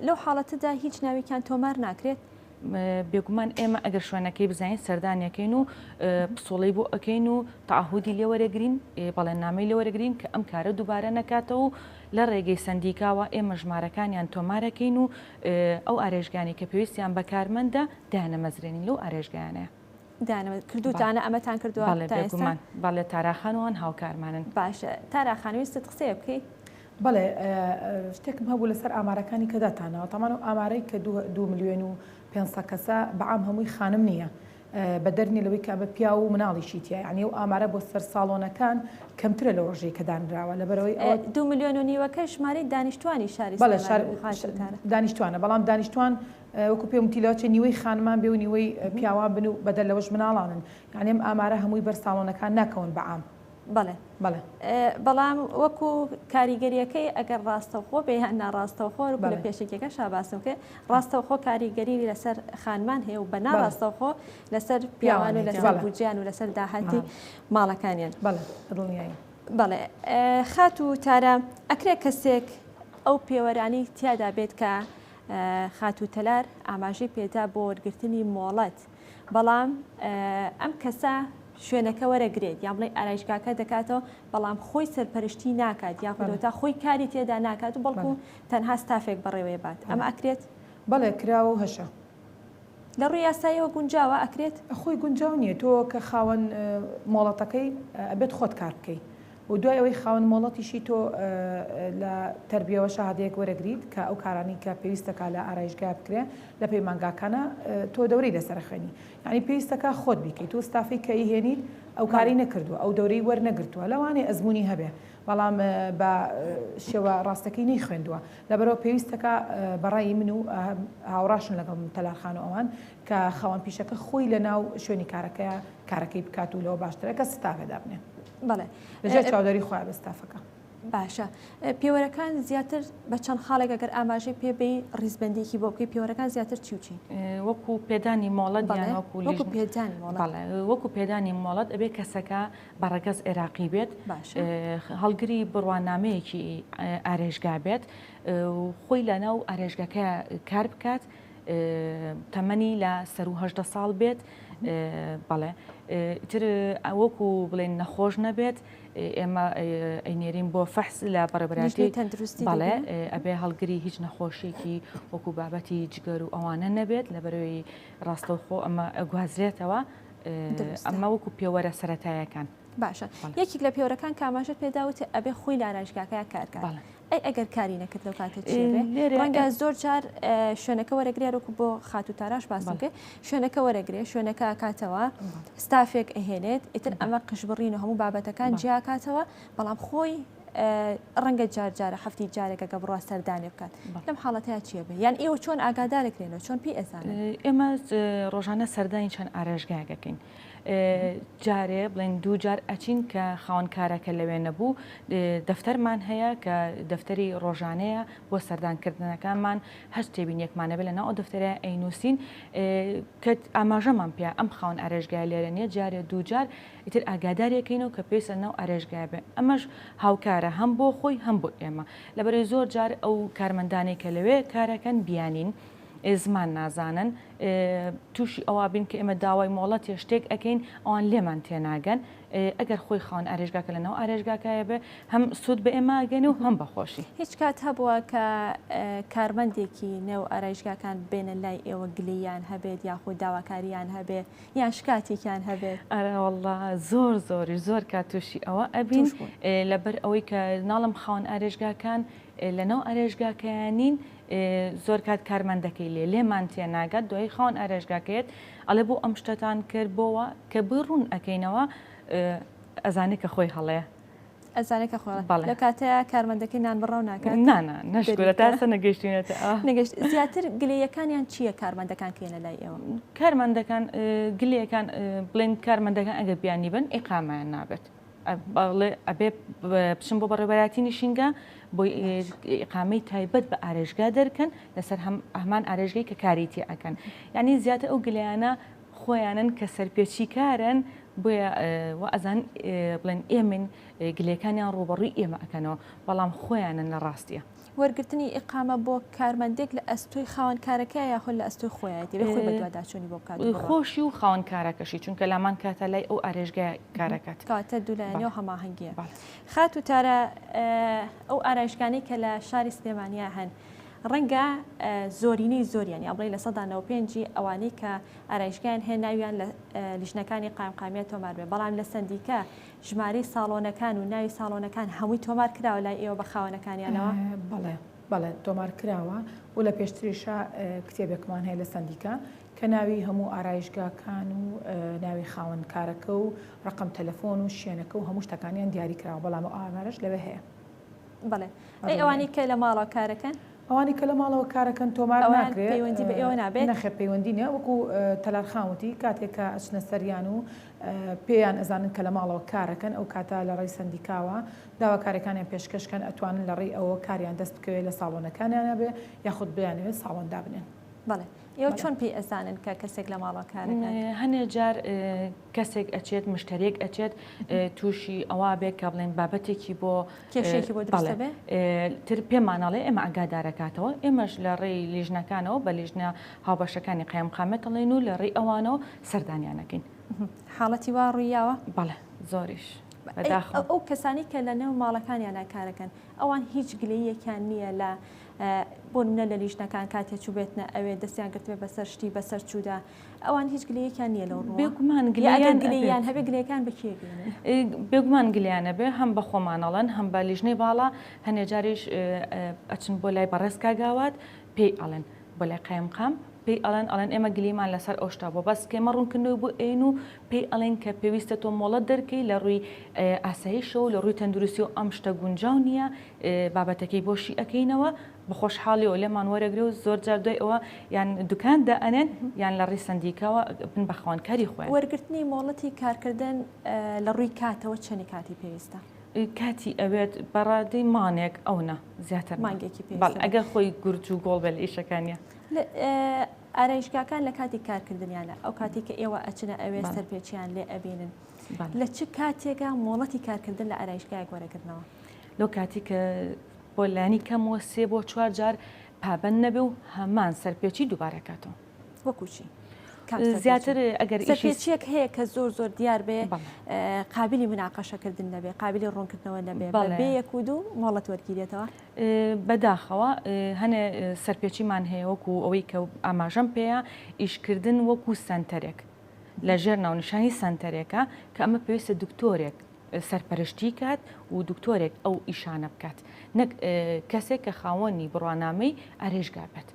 لەو حاڵەتەدا هیچ ناوێکیان تۆمار ناکرێت؟ بێگومان ئێمە ئەگەر شوێنەکەی بزانین سەردانیەکەین و پسوڵەی بۆ ئەکەین و تەعەهودی لێ وەرەگرین، بەڵێننامەی لێ وەرەگرین کە ئەم کارە دووبارە نەکاتەوە و لە ڕێگەی سەندیکاوە ئێمە ژمارەکانیان تۆمارەکەین و ئەو ئارێشگانەی کە پێویستیان بە کارمەندە دایانەمەزرێنین لەو ئارێشگایانەیە. دانەوە کردوتانە ئەمەتان کردووە بەڵێ بێگومان بەڵێ تارا خان وان هاوکارمانن. باشە تارا خان ویستت قسەیە بکەی؟ بەڵێ شتێکم هەبوو لەسەر ئامارەکانی کە داتانەوە تامان و ئامارەی کە دو ملیۆن و 500 کەسە بەعام هەمووی خانم نییە بەدەر نیە لەوەی کە ئەمە پیاو و مناڵیشی تیا یعنی ئەو ئامارە بۆ سەر ساڵۆنەکان کەمترە لەو ڕژەی کە دانراوە لەبەرەوەی ئەوە دو ملیۆن و نیوەکە ژمارەی دانیشتوانی شاری بەڵێ شار دانیشتوانە بەڵام دانیشتوان وەکو پێم وتی لەوەچێ نیوەی خانمان بێ و نیوەی پیاوان بن و بەدەر لەوەش مناڵانن یعنی ئەم ئامارە هەمووی بەر ساڵۆنەکان ناکەون بە عام. بەڵێ بەڵێ. بەڵام وەکو کاریگەریەکەی ئەگەر ڕاستەوخۆ بێ یان ناڕاستەوخۆ وەکو لە پێشەکیەکەشا باسم کرد ڕاستەوخۆ کاریگەری لەسەر خانمان هەیە و بە ناڕاستەوخۆ لەسەر پیاوان و لەسەر بودجەیان و لەسەر داهاتی ماڵەکانیان. بەڵێ دڵنیایی. بەڵێ خاتوو تارا ئەکرێ کەسێک ئەو پێوەرانەی تیادا بێت کە خاتوو تەلار ئاماژەی پێدا بۆ وەرگرتنی مۆڵەت بەڵام ئەم کەسە شوێنەکە وەرەگرێت یان بڵێ ئارایشگاکە دەکاتەوە بەڵام خۆی سەرپەرشتی ناکات یاخود تا خۆی کاری تێدا ناکات و بەڵکو تەنها ستافێک بەڕێوەی بات ئەمە ئەکرێت؟ بەڵێ کراوە و هەشە. لە ڕووی یاساییەوە گونجاوە ئەکرێت؟ خۆی گونجاو نییە تۆ کە خاوەن مۆڵەتەکەی ئەبێت خۆت کار بکەی و دوای ئەوەی خاوەن مۆڵەتیشی تۆ لە تەربیەوە شەهادەیەک وەرەگریت کە ئەو کارانەی کە پێویستەکا لە ئارایشگا بکرێ لە پەیمانگاکانا تۆ دەورەی لەسەر ئەخوێنی یانی پێویستەکا خۆت بیکەیت و ستافەی کە ئەیهێنیت ئەو کارەی نەکردووە ئەو دەورەی وەرنەگرتووە لەوانەیە ئەزموونی هەبێ بەڵام بە شێوە ڕاستەکەی نەیخوێندووە لەبەرئەوە پێویستەکا بەڕای من و هاوڕاشم لەگەڵ تەلار خان و ئەوان کە خاوەن پیشەکە خۆی لەناو شوێنی کارەکەیا کارەکەی بکات و لەوە باشترە کە ستافێ دابنێ. بەڵێ. لەژێر چاودێری خۆیا بێ ستافەکە. باشە پێوەرەکان زیاتر بە چەند خاڵێک ئەگەر ئاماژەی پێ بەی ڕیزبەندیەکی بۆ بکەی پێوەرەکان زیاتر چی و چین؟ وەکو پێدانی مۆڵەت یان وەکو وەکو پێدانی مۆڵەت. بەڵێ وەکو پێدانی مۆڵەت ئەبێ کەسەکە بە ڕەگەز عێراقی بێت هەڵگری بڕوانامەیەکی ئارێشگا بێت و خۆی لە ناو ئارێشگەکە کار بکات تەمەنی لە سەر و هەدە ساڵ بێت بەڵێ تر وەکو بڵێن نەخۆش نەبێت ئێمە ئەینێرین بۆ فەحس لە بەڕێبەرایەتی تەندروستی بەڵێ ئەبێ هەڵگری هیچ نەخۆشیێکی وەکو بابەتی جگەر و ئەوانە نەبێت لە بەرەوەی ڕاستەوخۆ ئەمە گوازرێتەوە ئەمە وەکو پێوەرە سەتایەکان. باشە یەکێک لە پێوەرەکان کە ئاماژەت پێدا وتی ئەبێ خۆی لە ئارایشگاکەیا کار کات ئەی ئەگەر کاری نەکرد لەو کاتە چی بێ ڕەنگە زۆر جار شوێنەکە وەرەگرێ وەکو بۆ خاتوو تاراش باسم کرد شوێنەکە وەرەگرێ شوێنەکە ئەکاتەوە ستافێک ئەهێنێت ئیتر ئەمە قژبڕین و هەموو بابەتەکان جیاکاتەوە بەڵام خۆی ڕەنگە جار جارە هەفتی جارێکە گە بڕوا سەردانێ بکات لەم حاڵەتەیا چیە بێ یان ئێوە چۆن ئاگادارەکرێنەوە چۆن پێی ئەزانن؟ ئێمە ڕۆژانە سەردانی چەند ئارایشگایەک ئەکەین جارێ بڵێن دوو جار ئەچین کە خاوەن کارەکە لەوێ نەبوو دەفتەرمان هەیە کە دەفتەری ڕۆژانەیە بۆ سەردانکردنەکانمان هەر تێبینیەکمان هەبێت لەناو ئەو دەفتەرە ئەینووسین کە ئاماژەمان پێ ئەم خاوەن ئارێژگای لێرە نییە جارێ دوو جار ئیتر ئاگادارێکەینەوە کە پێویستە ناو ئارێژگای بێ ئەمەش هاوکارە هەم بۆ خۆی هەم بۆ ئێمە لەبەرەی زۆر جار ئەو کارمەندانەی کە لەوێ کارەکەن بیانین زمان نازانن تووشی ئەوە بین کە ئێمە داوای مۆڵەتێ شتێک ئەەکەین ئەوان لێمان تێناگەن ئەگەر خۆی خاوەن ئارێژگاکە لە ناو ئارێژگاکایە بێ هەم سوود بە ئێمە ئەگەن و هەم بە خۆشی. هیچ کات هەبووە کە کارمەندێکی نێو ئارایشگاکان بێنە لای ئێوە گلەییان هەبێت یاخود داواکارییان هەبێت یان شکاتێکیان هەبێت؟ ئەرێ وەڵا زۆر زۆریش زۆر کات تووشی ئەوە ئەبین لەبەر ئەوەی کە ناڵم خاوەن ئارێژگاکان لەناو ئارێژگاکەیان نین زۆر کات کارمەندەکەی لێ لێمان تێناگات دوایی خاوەن ئارێژگاکەیەت ئەڵێ بۆ ئەم شتەتان کرد بۆوە کە بۆی ڕوون ئەکەینەوە ئەزانێ کە خۆی هەڵەیە. ئەزانێ کە خۆی هەڵەیە. لەو کاتەیا کارمەندەکەی نان بڕاو ناکات؟ نا نا نەشکورە تا ئێستا نەگەیشتوینەتە ئەوە. نەگەیشت زیاتر گلەییەکانیان چییە کارمەندەکان کە یەنە لای ئێوە؟ کارمەندەکان گلەیەکان بڵێن کارمەندەکان ئەگەر بیانی بن ئیقامەیان نابێت. بەڵێ ئەبێ بچن بۆ بەڕێوەبەرایەتی نشینگە بۆی ئیقامەی تایبەت بە ئارێژگا دەرکەن لەسەر هەم هەمان ئارێژگەی کە کاری تێ ئەکەن یعنی زیاتر ئەو گلەیانە خۆیانن کە سەرپێچی کارن بۆیە وا ئەزان بڵێن ئێمن گلەکانیان ڕووبەڕووی ئێمە ئەکەنەوە بەڵام خۆیانن لە ڕاستیە. وەرگرتنی ئیقامە بۆ کارمەندێک لە ئەستۆی خاوەن کارەکەیە یاخود لە ئەستۆی خۆیەتی بێ خۆی بەدواداچوونی بۆ بکات و بڕوات؟ خۆشی و خاوەن کارەکەشی چونکە لامان کاتە لای ئەو ئارێژگای کارەکات. کەواتە دوولایەنی و هەماهەنگیە. خاتوو تارا ئەو ئارایشگانەی کە لە شاری سلێمانیا هەن ڕەنگە زۆرینەی زۆریان یان بڵێ 95% ی ئەوانەی کە ئارایشگایان هەیە ناویان لە لیژنەکانی قایمقامیەت تۆمار بێ بەڵام لە سەندیکا ژمارەی ساڵۆنەکان و ناوی ساڵۆنەکان هەمووی تۆمار کراوە لای ئێوە بە خاوەنەکانیانەوە؟ بەڵێ بەڵێ تۆمار کراوە و لە پێشتریشا کتێبێکمان هەیە لە سەندیکا کە ناوی هەموو ئارایشگاکان و ناوی خاوەن کارەکە و ڕەقەم تەلەفۆن و شوێنەکە و هەموو شتەکانیان دیاری کراوە بەڵام ئەو ئامارەش لەوێ هەیە. بەڵێ ئەی ئەوانەی کە لە ماڵەوە کارەکەن؟ ئەوانەی کە لە ماڵەوە کارەکەن تۆمار ئەوان ناکرێ. پەیوەندی بە ئێوە نابێت؟ نەخێر پەیوەندی نیە وەکو تەلار خان وتی کاتێک کە ئەچنە سەریان و پێیان ئەزانن کە لە ماڵەوە کارەکەن ئەو کاتە لە ڕێی سەندیکاوە داواکاریەکانیان پێشکەش کەن ئەتوانن لە ڕێی ئەوە کاریان دەست بکەوێت لە ساڵۆنەکانیانا بێ یاخود بیانەوێت ساڵۆن دابنێن. بەڵێ ئێوە چۆن پێی ئەزانن کە کەسێک لە ماڵەوە کارەکات؟ هەنێ جار کەسێک ئەچێت مشتەریەک ئەچێت تووشی ئەوە بێ کە بڵێن بابەتێکی بۆ کێشێکی بۆ دروست بێ تر پێمانەڵێ ئێمە ئاگادارەکاتەوە ئێمەش لە ڕێی لیژنەکانەوە بە لیژنە هاوبەشەکانی قایمقامێت ئەڵێن و لە ڕێی ئەوانەوە سەردانیانەکەین. حاڵەتی وا ڕوویاوە؟ بەڵێ زۆریش بەداخەوە. ئەو کەسانی کە لە نێو ماڵەکانیانە کارەکەن ئەوان هیچ گلەییەکیان نییە لە بۆ نمونە لە لیژنەکان کاتێ چووبێتنە ئەوێ دەستیان گرتبێ بەسەر شتی بەسەر چوودا ئەوان هیچ گلەیەکیان نییە لەو ڕووە؟ بێگومان یا گلەییان ئەگەر ئەبێت. گلەییان هەبێ گلەیەکان بە کێ ئەگەیەنن؟ بێگومان گلەیان ئەبێ هەم بە خۆمان ئەڵێن هەم بە لیژنەی باڵا هەنێ جاریش ئەچن بۆ لای بەڕێز کاک ئاوات پێی ئەڵێن بۆ لای قایمقام پێی ئەڵێن ئەڵێن ئێمە گلیمان لەسەر ئەو شتە بووە بەس کە ئێمە ڕوونکردنەوەی بۆ ئەیەین و پێی ئەڵێن کە پێویستە تۆ مۆڵەت دەرکەی لە ڕووی ئاسایشەوە و لە ڕووی تەندروستیەوە ئەم شتە گونجاو نییە بابەتەکەی بۆ شی ئەکەینەوە بە خۆشحاڵیەوە لێمان وەرەگرێ و زۆر جار دوای ئەوە یان دوکان دائەنێن یان لە ڕێی سەندیکاوە بن بە خاوەنکاری خۆیان. وەرگرتنی مۆڵەتی کارکردن لە ڕووی کاتەوە چەنی کاتی پێویستە؟ کاتی ئەوێت بە ڕادەی مانێک ئەونە زیاتر نا. مانگێکی پێویستە. بەڵێ ئەگەر خۆی گورج و گۆڵ بێ لە ئیشەکانیا. ئارایشگاکان لە کاتی کارکردنیانە ئەو کاتی کە ئێوە ئەچنە ئەوێ سەرپێچیان لێ ئەبینن لە چ کاتێکا مۆڵەتی کارکردن لە ئارایشگایەک وەرەگرنەوە؟ لەو کاتی کە بۆ لانی کەمەوە سێ بۆ چوار جار پابەند نەبێ و هەمان سەرپێچی دووبارە کاتەوە. وەکو چی؟ زیاتر ئەگەر سەرپێچیەک هەیە کە زۆر زۆر دیار بێ قابلی مناقەشەکردن نەبێ قابلی ڕوونکردنەوە نەبێ بێ یەک و دوو مۆڵەت وەرگیرێتەوە بەداخەوە هەنێ سەرپێچیمان هەیە وەکو ئەوەی کە ئاماژەم پێیە ئیشکردن وەکو سەنتەرێک لە ژێر ناونیشانی سەنتەرێکە کە ئەمە پێویستە دکتۆرێک سەرپەرشتی کات و دکتۆرێک ئەو ئیشانە بکات نەک کەسێک کە خاوەنی بڕوانامەی ئارێژگا بێت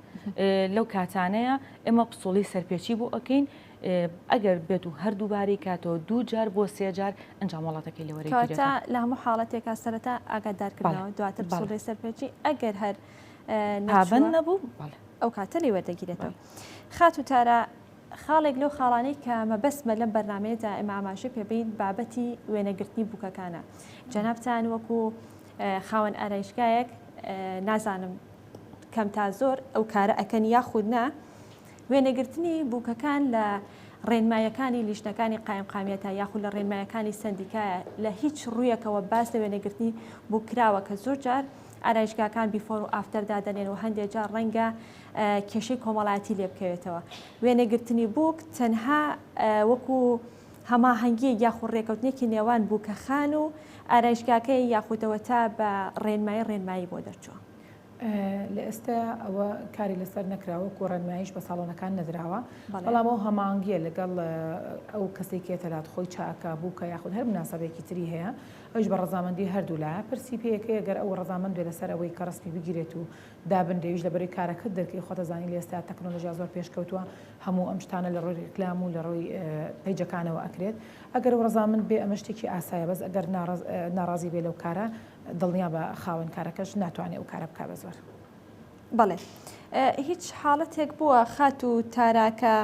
لەو کاتانەیە ئێمە پسوڵی سەرپێچی بۆ ئەەکەین ئەگەر بێت و هەر دووبارەی کاتەوە دوو جار بۆ سێ جار ئەنجا مۆڵەتەکەی لێ وەرەگیرێتەوە. کەواتە لە هەموو حاڵەتێکا سەرەتا ئاگادارکردنەوە دواتر پسوڵەی سەرپێچی ئەگەر هەر پابەند نەبوو بەڵێ ئەو کاتە لێ وەردەگیرێتەوە. خاتوو تارا خاڵێک لەو خاڵانەی کە مەبەستمە لەم بەرنامەیەدا ئێمە ئاماژەی پێ بەین بابەتی وێنەگرتنی بووکەکانە. جەنابتان وەکو خاوەن ئارایشگایەک نازانم کەم تا زۆر ئەو کارە ئەکەن یاخود نا، وێنەگرتنی بووکەکان لە ڕێنمایەکانی لیژنەکانی قایمقامیەتە یاخود لە ڕێنمایەکانی سەندیکایە لە هیچ ڕوویەکەوە باس لە وێنەگرتنی بووک کراوە کە زۆر جار ئارایشگاکان before و after دادەنێن و هەندێک جار ڕەنگە کێشەی کۆمەڵایەتی لێ بکەوێتەوە وێنەگرتنی بووک تەنها وەکو هەماهەنگیەک یاخود ڕێکەوتنێکی نێوان بووکەخان و ئارایشگاکەی یاخودەوە تا بە ڕێنمایی ڕێنمایی بۆ دەرچووە. لە ئێستایا ئەوە کاری لەسەر نەکراوە وەکو ڕێنماییش بە ساڵۆنەکان نەدراوە، بەڵام ئەو هەماهەنگییە لەگەڵ ئەو کەسەی کە یەتە لات خۆی چاکە، بووکە یاخود هەر موناسەبەیەکی تری هەیە، ئەویش بە ڕەزامەندی هەردوولایە پرسی پێیەکەی گەر ئەو ڕەزامەند بێ لەسەر ئەوەی کە ڕەسمی بگیرێت و دابنرێ ئەویش لەبەرەی کارەکەت دەرکەی خۆت ئەزانی لە ئێستایا تەکنۆلۆژیا زۆر پێشکەوتووە هەموو ئەم شتانە لە ڕووی ڕیکلام و لە ڕووی پەیجەکانەوە ئەکرێت ئەگەر ئەو ڕەزامەند بێ ئەمە شتێکی ئاسایە بەس ئەگەر ناڕازی بێ لەو کارە دڵنیابە خاوەن کارەکەش ناتوانێ ئەو کارە بکا بە زۆر. بەڵێ هیچ حاڵەتێک بووە خاتوو تارا کە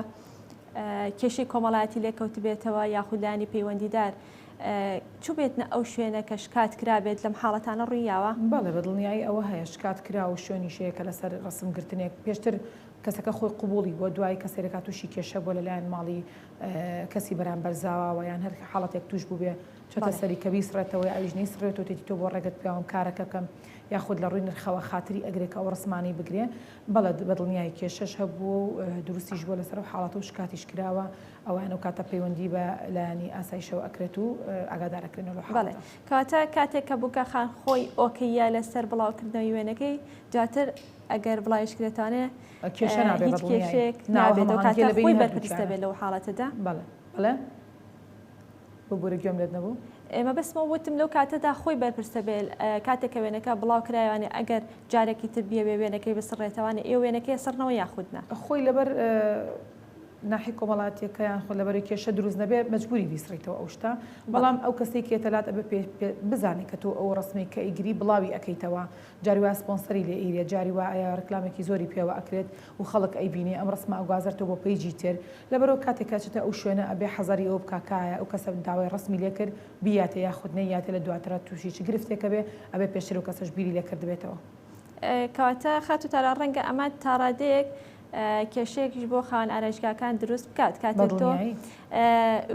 کێشەی کۆمەڵایەتی لێکەوتبێتەوە یاخود لایەنی پەیوەندیدار چووبێتنە ئەو شوێنە کە شکات کرابێت لەم حاڵەتانە ڕوویاوە؟ بەڵێ بە دڵنیایی ئەوە هەیە شکات کرا و شوێنیش هەیە کە لەسەر ڕەسم گرتنێک پێشتر کەسەکە خۆی قبوڵی بووە دوایی کە سەیرەکا تووشی کێشە بووە لەلایەن ماڵی کەسی بەرامبەر زاواوە یان هەر حاڵەتێک تووش بووبێ چۆتە سەری کە بیسڕێتەوە یا ئەویش نەیسڕیوەتەوە وتێتی تۆ بۆ ڕێگەت پیاوم کارەکە بکەم یاخود لە ڕووی نرخەوە خاتری ئەگرێ کە ئەو ڕسمانەی بگرێ بەڵێ بە دڵنیایی کێشەش هەبووە و دروستیش بووە لەسەر ئەو حاڵەتە و شکاتیش کراوە ئەوەیان ئەو کاتە پەیوەندی بە لایەنی ئاسایشەوە ئەکرێت و ئاگادار ئەکرێنەوە لەو بەڵێ حاڵەتە. کەواتە کاتێک کە بووکە خان خۆی okay یە لەسەر بڵاوکردنەوەی وێنەکەی دواتر ئەگەر بڵاویش کرێتانێ کێشە نابێ هیچ بە دڵنیایی کێشەیەک نا ئەو نابێت ئەو هەماهەنگیە کاتە لە خۆی بەینی بەرپرس هەردووکیانە دەبێت لەو حاڵەتەدا. بەڵێ بەڵێ. ببورە گوێم لێت نەبوو. مەبەستمە وتم لەو کاتەدا خۆی بەرپرسە بێ کاتێک کە وێنەکە بڵاو کرایەوانێ ئەگەر جارێکی تر بیەوێ وێنەکەی بسڕێتەوانێ ئێوە وێنەکەی ئەسڕنەوە یاخود نا؟ خۆی لەبەر ناحی کۆمەڵاتیەکە یان خۆ لەبەرەی کێشە دروست نەبێ مەجبوری بیسڕیتەوە ئەو شتە بەڵام ئەو کەسەی کێتە لات ئەبێ پێ پێ بزانێ کە تۆ ئەو ڕەسمەی کە ئەیگری بڵاوی ئەکەیتەوە جاری وایە سپۆنسەری لێ ئەیرێت جاری وایە ڕیکلامێکی زۆری پێوە ئەکرێت و خەڵک ئەیبینێ ئەم ڕەسمە ئەگوازرێتەوە بۆ page ی تر لەبەرئەوە کاتێک کە ئەچێتە ئەو شوێنە ئەبێ حەزەری ئەوە بکا کە ئایا ئەو کەسە داوای ڕەسمی لێ کرد بیاتێ یاخود نەیاتێ لە دواترا تووشی چ گرفتێک ئەبێ ئەبێ پێشتر ئەو کەسەش بیری لێ کردبێتەوە. کەواتە خاتوو تارا ڕەنگە ئەمە تاڕادەیەک کێشەیەکیش بۆ خاوەن ئارایشگاکان دروست بکات کاتێک تۆ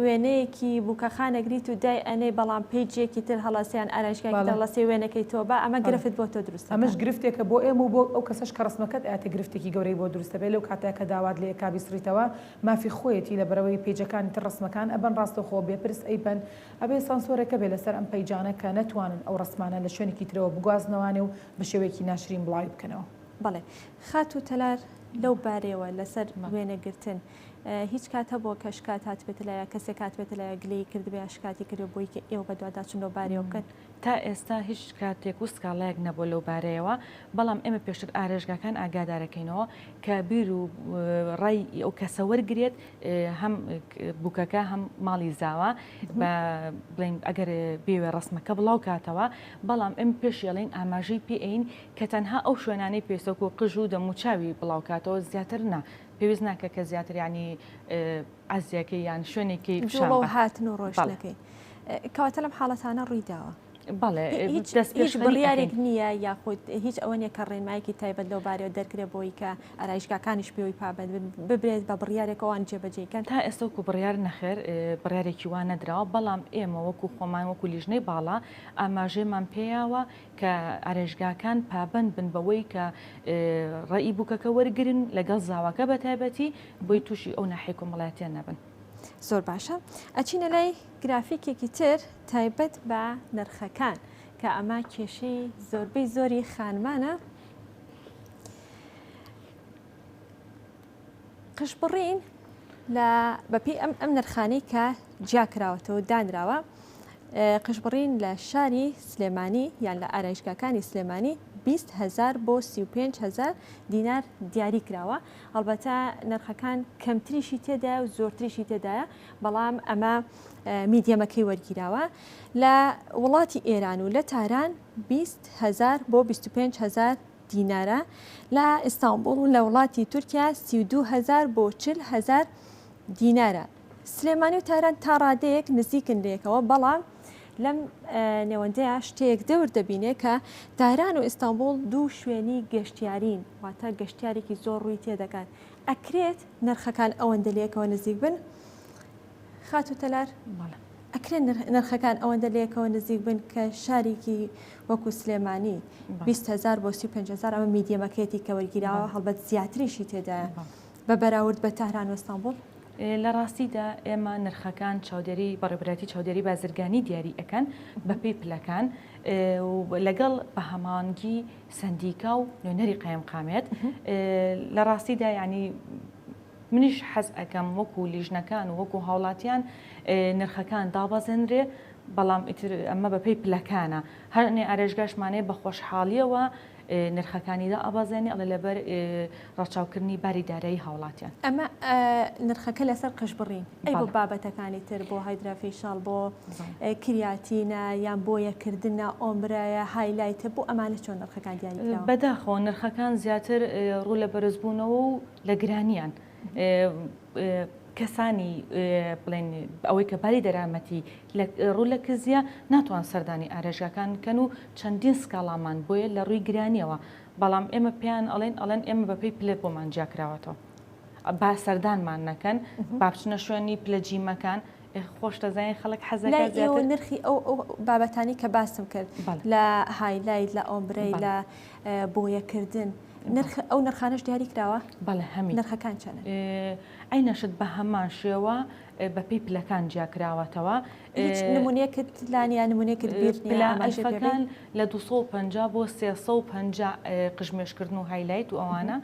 وێنەیەکی بووکەخان ئەگریت و دای ئەنێی بەڵام page ێکی تر هەڵەسێ یان ئارایشگایەکی تر هەڵەسێ وێنەکەی تۆ با ئەمە گرفت بۆ تۆ دروست دەکات. ئەمەش گرفتێکە بۆ ئێمە و بۆ ئەو کەسەش کە ڕەسمەکەت ئەیاتێ گرفتێکی گەورەی بۆ دروست دەبێت لەو کاتەیا کە داوات لێ ئەکا بیسڕیتەوە مافی خۆیەتی لەبەرئەوەی page ەکانی تر ڕەسمەکان ئەبەن ڕاستەوخۆ بێ پرس ئەیبەن ئەبێ سانسۆرێک هەبێ لەسەر ئەم page انە کە نەتوانن ئەو ڕەسمانە لە شوێنێکی ترەوە بگوازنەوانێ و بە شێوەیەکی ناشرین بڵاوی بکەنەوە. بەڵێ خاتوو تەلار لەو بارەیەوە لەسەر وێنەگرتن هیچ کات هەبووە کە شکات هاتبێتە لای یا کەسێک هاتبێتە لای گلەیی کردبێ یا شکاتی کردبێ بۆی کە ئێوە بەدواداچوون لەو بارەیەوە بکەن؟ تا ئێستا هیچ شکاتێک و سکاڵایەک نەبووە لەو بارەیەوە، بەڵام ئێمە پێشتر ئارێشگاکان ئاگادارەکەینەوە کە بیر و ڕای ئەو کەسە وەرگرێت هەم بووکەکە هەم ماڵی زاوا بە بڵێین ئەگەر بێوێ ڕەسمەکە بڵاو کاتەوە، بەڵام ئێمە پێشی ئەڵێین ئاماژەی پێ ئەین کە تەنها ئەو شوێنانەی پێویستە وەکو قژ و دەموچاوی بڵاو کاتەوە زیاتر نا پێویست ناکە کە زیاتر یانی عەزیەکەی یان شوێنێکی پیشان جوڵە و هاتن و ڕۆیشتنەکەی کەواتە لەم حاڵەتانە ڕووی داوە. بەڵێ هیچ هیچ بڕیارێک نییە یاخود هیچ ئەوە نییە کە ڕێنمایەکی تایبەت لەو بارەوە دەرکرێ بۆی کە ئارایشگاکانیش پێوەی پابەند بن ببرێت بە بڕیارێک ئەوان جێبەجێی کەن. تا ئێستا وەکو بڕیار نەخێر بڕیارێکی وا نەدراوە بەڵام ئێمە وەکو خۆمان وەکو لیژنەی باڵا ئاماژەیمان پێیاوە کە ئارێشگاکان پابەند بن بەوەی کە ڕەئی بووکەکە وەرگرن لەگەڵ زاواکە بە تایبەتی بۆی تووشی ئەو ناحیە کۆمەڵایەتیە نەبن. زۆر باشە ئەچینە لای گرافیکێکی تر تایبەت بە نرخەکان کە ئەمە کێشەی زۆربەی زۆری خانمانە. قژبڕین لە بەپێی ئەم ئەم نرخانەی کە جیا کراوەتەوە دانراوە قژبڕین لە شاری سلێمانی یان لە ئارایشگاکانی سلێمانی 20 هزار بۆ 35 هزار دینار دیاری کراوە هەڵبەتە نرخەکان کەمتریشی تێدایە و زۆرتریشی تێدایە بەڵام ئەمە میدیەمەکەی وەرگیراوە لە وڵاتی ئێران و لە تاران 20 هزار بۆ 25 هزار دینارە لە ئیستانبوڵ و لە وڵاتی تورکیا 32 هەزار بۆ 40 هەزار دینارە. سلێمانی و تاران تا ڕادەیەک نزیکن لەیەکەوە، بەڵام لەم نێوەندەیا شتێک دەور دەبینێ کە تاران و ئیستانبوڵ دوو شوێنی گەشتیارین، واتە گەشتیارێکی زۆر ڕووی تێدەکات. ئەکرێت نرخەکان ئەوەندە لەیەکەوە نزیک بن؟ خاتوو تەلار؟ بەڵێ. ئەکرێ نرخەکان ئەوەندە لەیەکەوە نزیک بن کە شارێکی وەکو سلێمانی 20 هزار بۆ 35 هزار ئەمە میدیەمەکەیەتی کە وەرگیراوە هەڵبەت زیاتریشی تێدایە بە بەراورد بە تاران و ئیستانبوڵ؟ لە ڕاستیدا ئێمە نرخەکان چاودێری بەڕێوەبەرایەتی چاودێری بازرگانی دیاری ئەکەن بەپێی پلەکان و لەگەڵ بە هەماهەنگی سەندیکا و نوێنەری قایمقامێت لە ڕاستیدا یعنی منیش حەز ئەکەم وەکو لیژنەکان و وەکو هاوڵاتیان نرخەکان دابەزێنرێ بەڵام ئیتر ئەمە بەپێی پلەکانە هەرنێ ئارێژگاشمانەیە بە خۆشحاڵیەوە نرخەکانی دائەبەزێنێ ئەڵێ لەبەر ڕەچاوکردنی باری دارایی هاوڵاتیان. ئەمە نرخەکە لەسەر قژبڕین ئەی بۆ بابەتەکانی تر بۆ hydrafacial بۆ کریاتینە یان بۆ یەکردنە ombre یە highlight ە بۆ ئەمانە چۆن نرخەکان دیاری کراوە؟ بەداخەوە نرخەکان زیاتر ڕوو لە بەرزبوونەوە و لە گرانیان کەسانی بڵێن ئەوەی کە باری دەرامەتی ڕوو لە کزیە ناتوان سەردانی ئارێژگاکان بکەن و چەندین سکاڵامان بۆیە لە ڕووی گرانیەوە بەڵام ئێمە پێیان ئەڵێن ئەڵێن ئێمە بەپێی پلە بۆمان جیاکراوەتەوە با سەردانمان نەکەن با بچنە شوێنی پلە جیمەکان خۆش دەزانین خەڵک حەزەکە لای ئێوە نرخی ئەو ئەو بابەتانی کە باسم کرد لە highlight لە ombre ی لە بۆیەکردن نرخ ئەو نرخانەش دیاری کراوە؟ بەڵێ هەمی. نرخەکان چەنن؟ عەینە شت بە هەمان شێوە بە پێی پلەکان جیا کراوەتەوە. هیچ نمونەیەکت لا نیە نمونەیەکت بیر نیە پلە ئەلفەکان لە 250 بۆ 350 قژمێشکردن و highlight و ئەوانە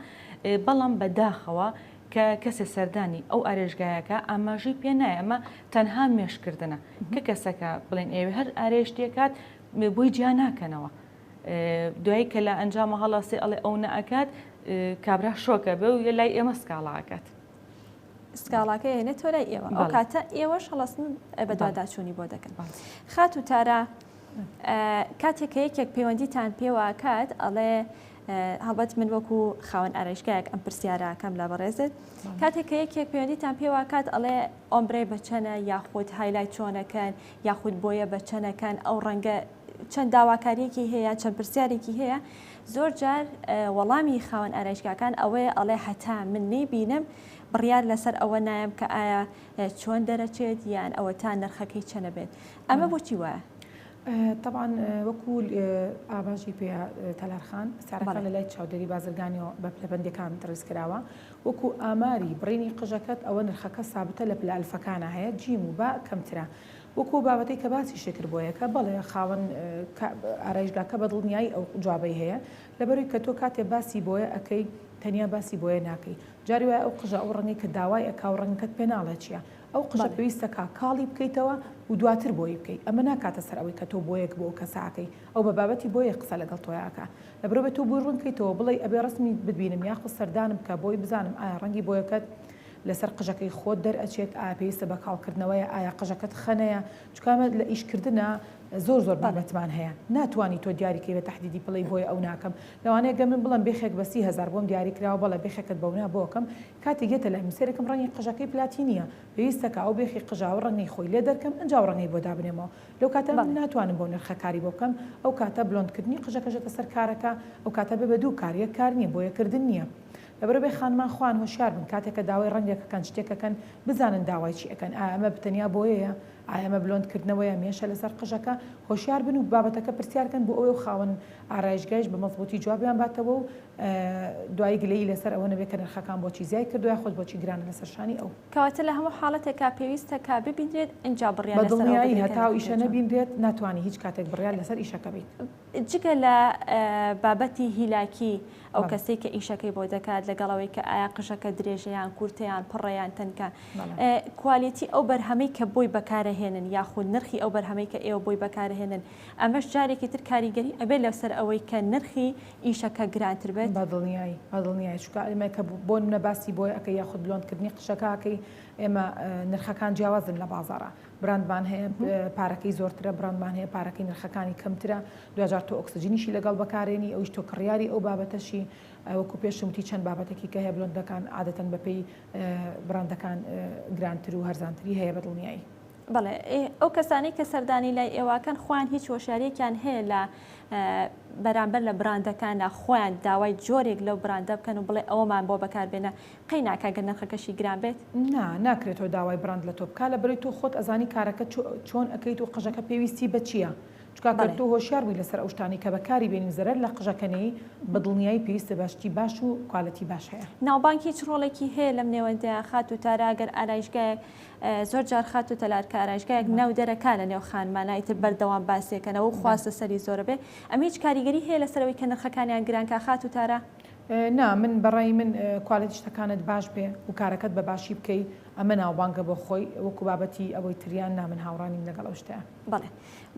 بەڵام بە داخەوە کە کەسێ سەردانی ئەو ئارێشگایەکە ئاماژەی پێ نایە ئەمە تەنها مێشکردنە کە کەسەکە بڵێن ئێوێ هەر ئارێشتێکات بۆی جیا ناکەنەوە دوایی کە لە ئەنجامە هەڵەسێ ئەڵێ ئەو نەئەکات کابرا شۆکە بێ و لای ئێمە سکاڵا ئەکات. سکاڵاکە هێنێتەوە لای ئێوە ئەو کاتە ئێوەش هەڵەسن بەدواداچوونی بۆ دەکەن. خاتوو تارا کاتێک کە یەکێک پەیوەندیتان پێوە کات ئەڵێ هەڵبەت من وەکو خاوەن ئارایشگایەک ئەم پرسیارەکەم لە بەڕێزت کاتێک کە یەکێک پەیوەندیتان پێوە کات ئەڵێ ombre بە چەنە یاخود highlight چۆنەکەن یاخود بۆیە بە چەنەکەن ئەو ڕەنگە چەند داواکاریەکی هەیە چەند پرسیارێکی هەیە زۆر جار وەڵامی خاوەن ئارایشگاکان ئەوەیە ئەڵێ هەتا من نەیبینم بڕیار لەسەر ئەوە نایم کە ئایا چۆن دەرەچێت یان ئەوە تا نرخەکەی چەنە بێت ئەمە بۆچی وایە؟ تەبعەن وەکو ئاماژەی پێ تەلار خان سعرەکان لە لای چاودێری بازرگانیەوە بە پلەبەندیەکان ڕیز کراوە وەکو ئاماری بڕینی قژەکەت ئەوە نرخەکە سابتە لە پلە ئەلفەکانە هەیە جیم و با کەمترە وەکو ئەو بابەتەی کە باسیشی کرد بۆیەکە بەڵێ خاوەن ئارایشگاکە بە دڵنیایی ئەو جوابەی هەیە لەبەروی کە تۆ کاتێ باسی بۆیە ئەکەی تەنیا باسی بۆیە ناکەی جاری وایە ئەو قژە ئەو ڕەنگەی کە داوای ئەکا و ڕەنگەکەت پێ ناڵێ چیە ئەو قژە پێویستە کا کاڵی بکەیتەوە و دواتر بۆیی بکەی ئەمە ناکاتە سەر ئەوەی کە تۆ بۆیەک بۆ ئەو کەسە ئەکەی ئەو بە بابەتی بۆیەک قسە لەگەڵ تۆیا ئەکا لەبەرئەوەی تۆ بۆی ڕوون کەیتەوە بڵێی ئەبێ ڕەسمی ببینم یاخود سەردانم بکە بۆی بزانم ئایا ڕەنگی بۆیەکەت لەسەر قژەکەی خۆت دەرئەچێت ئایا پێویستە بە کاڵ کردنەوەیە ئایا قژەکەت خەنەیە چونکە ئەمە لە ئیش کردنا زۆر زۆر بابەتمان هەیە ناتوانی تۆ دیاری کەی بە تەحدیدی بڵێی بۆیە ئەو ناکەم لەوانەیە گەر من بڵێم بێخێک بە 30 هەزار بۆم دیاری کراوە بەڵێ بێخێکت بەونا بۆ ئەکەم کاتێک یەتە لای من سەیرەکەم ڕەنگی قژەکەی پلاتینیە پێویستە کە ئەو بێخی قژە ئەو ڕەنگەی خۆی لێ دەرکەم ئنجا ئەو ڕەنگەی بۆ دابنێمەوە لەو کاتە من ناتوانم بەو نرخە کاری بۆ بکەم ئەو کاتە blonde کردنی قژەکەش یەتە سەر کارەکە ئەو کاتە بێ بە دوو کار یەک کار نیە بۆیە کردن نیە لەبەرئەوە بێ خانمان خۆیان هۆشیار بن کاتێک کە داوای ڕەنگێک ئەکەن شتێک ئەکەن بزانن داوای چی ئەکەن ئایا ئەمە تەنیا بۆیەیە ئایا ئەمە blonde کردنەوەیە مێشە لەسەر قژەکە هۆشیار بن و بابەتەکە پرسیار کەن بۆ ئەوەی ئەو خاوەن ئارایشگایش بە مەزبوتی جوابیان باتەوە و دوایی گلەیی لەسەر ئەوە نەبێت کە نرخەکان بۆچی زیای کردوە یاخود بۆچی گرانە لەسەر شانی ئەو. کەواتە لە هەموو حاڵەتێکا پێویستە کە ببینرێت ئینجا بڕیار بە لەسەر ئەوە دڵنیایی بدرێت کە هەتا ئەو نرخەکەی ئیشە چۆنە. نەبینرێت ناتوانی هیچ کاتێک بڕیار لەسەر ئیشەکە بەیت. جگە لە بابەتی هیلاکی ئەو بەڵێ. کەسەی کە ئیشەکەی بۆ دەکات لەگەڵ ئەوەی کە ئایا قژەکە درێژە یان کورتە یان پڕە یان تەنکە بەڵێ. quality ئەو بەرهەمەی کە بۆی بەکارەهێنن یاخود نرخی ئەو بەرهەمەی کە ئێوە بۆی بەکارەهێنن ئەمەش جارێکی تر کاریگەری ئەبێت لەسەر ئەوەی کە نرخی ئیشەکە گرانتر بێت؟ بە دڵنیایی بە دڵنیایی چونکە ئێمە کە بۆ نمونە باسی بۆیە ئەکەی یاخود blonde کردنی قژەکە ئەکەی ئێمە نرخەکان جیاوازن لە بازاڕا براندمان هەیە پارەکەی زۆرترە براندمان هەیە پارەکەی نرخەکانی کەمترە دواجار تۆ ئۆکسجینیشی لەگەڵ بەکارێنی ئەویش تۆ کڕیاری ئەو بابەتەشی وەکو پێشم وتی چەند بابەتێکی کە هەیە بلۆندەکان عادەتەن بەپێی براندەکان گرانتر و هەرزانتری هەیە بە دڵنیایی. بەڵێ ئەو کەسانەی کە سەردانی لای ئێوەکەن خۆیان هیچ هۆشیاریەکیان هەیە لە بەرامبەر لە براندەکانە خۆیان داوای جۆرێک لەو براندە بکەن و بڵێ ئەوەمان بۆ بەکاربێنە قەی ناکا گەر نرخەکەشی گران بێت؟ نا ناکرێت تۆ داوای براند لە تۆ بکا لەبەرئەوەی تۆ خۆت ئەزانی کارەکە چۆن ئەکەیت و قژەکە پێویستی بە چیە چونکە گەر تۆ هۆشیار بووی لەسەر ئەو شتانەی کە بەکاری بێنی و زەرەر لە قژەکە نەیەی بە دڵنیایی پێویستت بە شتی باش و quality باش هەیە. ناوبانگ هیچ ڕۆڵێکی هەیە لەم نێوەندەیا خاتوو تارا گەر ئارایشگایەک زۆر جار خاتوو تەلار کە ئارایشگایەک ناو دەرەکا لە نێو خانمانا ئیتر بەردەوام باسیەکەنەوە و خواست لەسەری زۆرە بێ ئەمە هیچ کاریگەری هەیە لەسەر ئەوەی کە نرخەکانیان گران کا خاتوو تارا؟ نا من بەڕای من quality شتەکانت باش بێ و کارەکەت بە باشی بکەی ئەمە ناوبانگە بۆ خۆی وەکو بابەتی ئەوەی تریان نا من هاوڕا نیم لەگەڵ ئەو شتەیا. بەڵێ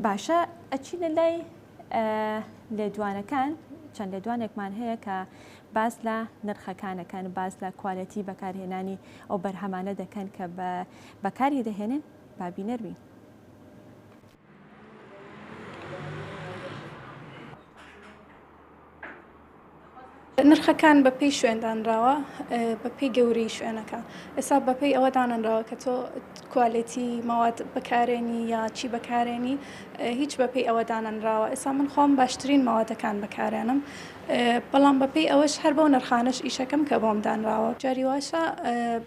باشە ئەچینە لای لێدوانەکان چەند لێدوانێکمان هەیە کە باس لە نرخەکانەکەن باس لە quality بەکارهێنانی ئەو بەرهەمانە دەکەن کە بە بەکاری دەهێنن با بینەر بین. نرخەکان بە پێی شوێن دانراوە بە پێی گەورەی شوێنەکە ئێستا بە پێی ئەوە دانەنراوە کە تۆ quality مەواد بەکارێنی یا چی بەکارێنی هیچ بە پێی ئەوە دانەنراوە ئێستا من خۆم باشترین مەوادەکان بەکارێنم بەڵام بە پێی ئەوەش هەر بەو نرخانەش ئیشەکەم کە بۆم دانراوە جاری واشە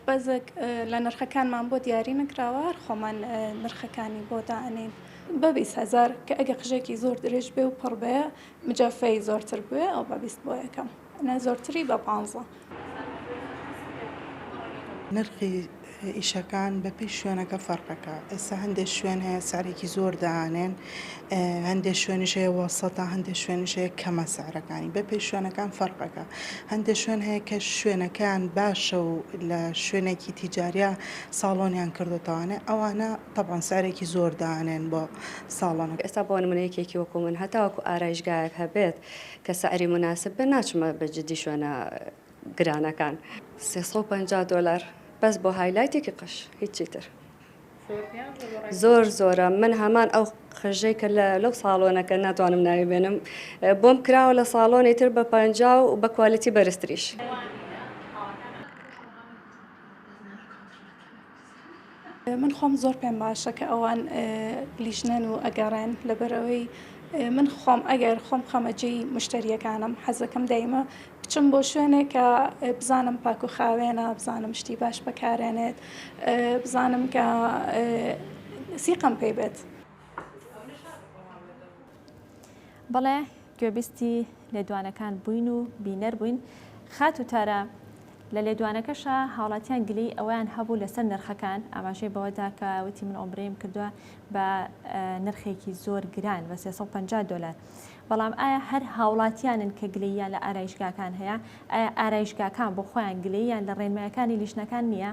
بەزێک لە نرخەکانمان بۆ دیاری نەکراوە هەر خۆمان نرخەکانی بۆ دائەنێین بە 20 هەزار کە ئەگە قژێکی زۆر درێژ بێ و پڕ بێ مجەفەی زۆرتر بوێ ئەو بە 20 بۆ یەکەم نا زۆرتری بە پانزە. نرخی ئیشەکان بە پێی شوێنەکە فەرقەکا ئێستا هەندێک شوێن هەیە سعرێکی زۆر دانێن هەندێک شوێنیش هەیە وەسەتە هەندێک شوێنیش هەیە کەمە سعرەکانی بە پێی شوێنەکان فەرقەکە هەندێک شوێن هەیە کە شوێنەکەیان باشە و لە شوێنێکی تیجاریە ساڵۆنیان کردوتەوانێ ئەوانە تەبعەن سعرێکی زۆر دانێن بۆ ساڵۆنەکە. ئێستا بۆ نمونە یەکێکی وەکو من هەتاوەکو ئارایشگایەک هەبێت کە سعری موناسب بێت ناچمە بە جدی شوێنە گرانەکان. 350 دۆلار. بەس بۆ highlight ێکی قژ هیچی تر. زۆر زۆرە من هەمان ئەو قژەی کە لەو ساڵۆنەکە ناتوانم ناوی بێنم بۆم کراوە لە ساڵۆنی تر بە 50 و بە quality بەرزتریش. من خۆم زۆر پێم باشە کە ئەوان لیژنەن و ئەگەڕێن لەبەرئەوەی من خۆم ئەگەر خۆم بخەمە جێی مشتریەکانم حەزەکەم دایمە بچم بۆ شوێنێک کە بزانم پاک و خاوێنە بزانم شتی باش بەکارێنێت بزانم کە سیقەم پێی بێت. بەڵێ گوێبیستی لێدوانەکان بووین و بینەر بووین. خاتوو تارا، لە لێدوانەکەشا هاوڵاتیان گلەیی ئەوەیان هەبوو لەسەر نرخەکان، ئاماژەی بەوەدا کە وتی من ombre یم کردووە بە نرخێکی زۆر گران بە 350 دۆلار. بەڵام ئایا هەر هاوڵاتیانن کە گلەییان لە ئارایشگاکان هەیە؟ ئایا ئارایشگاکان بۆ خۆیان گلەییان لە ڕێنمایەکانی لیژنەکان نییە؟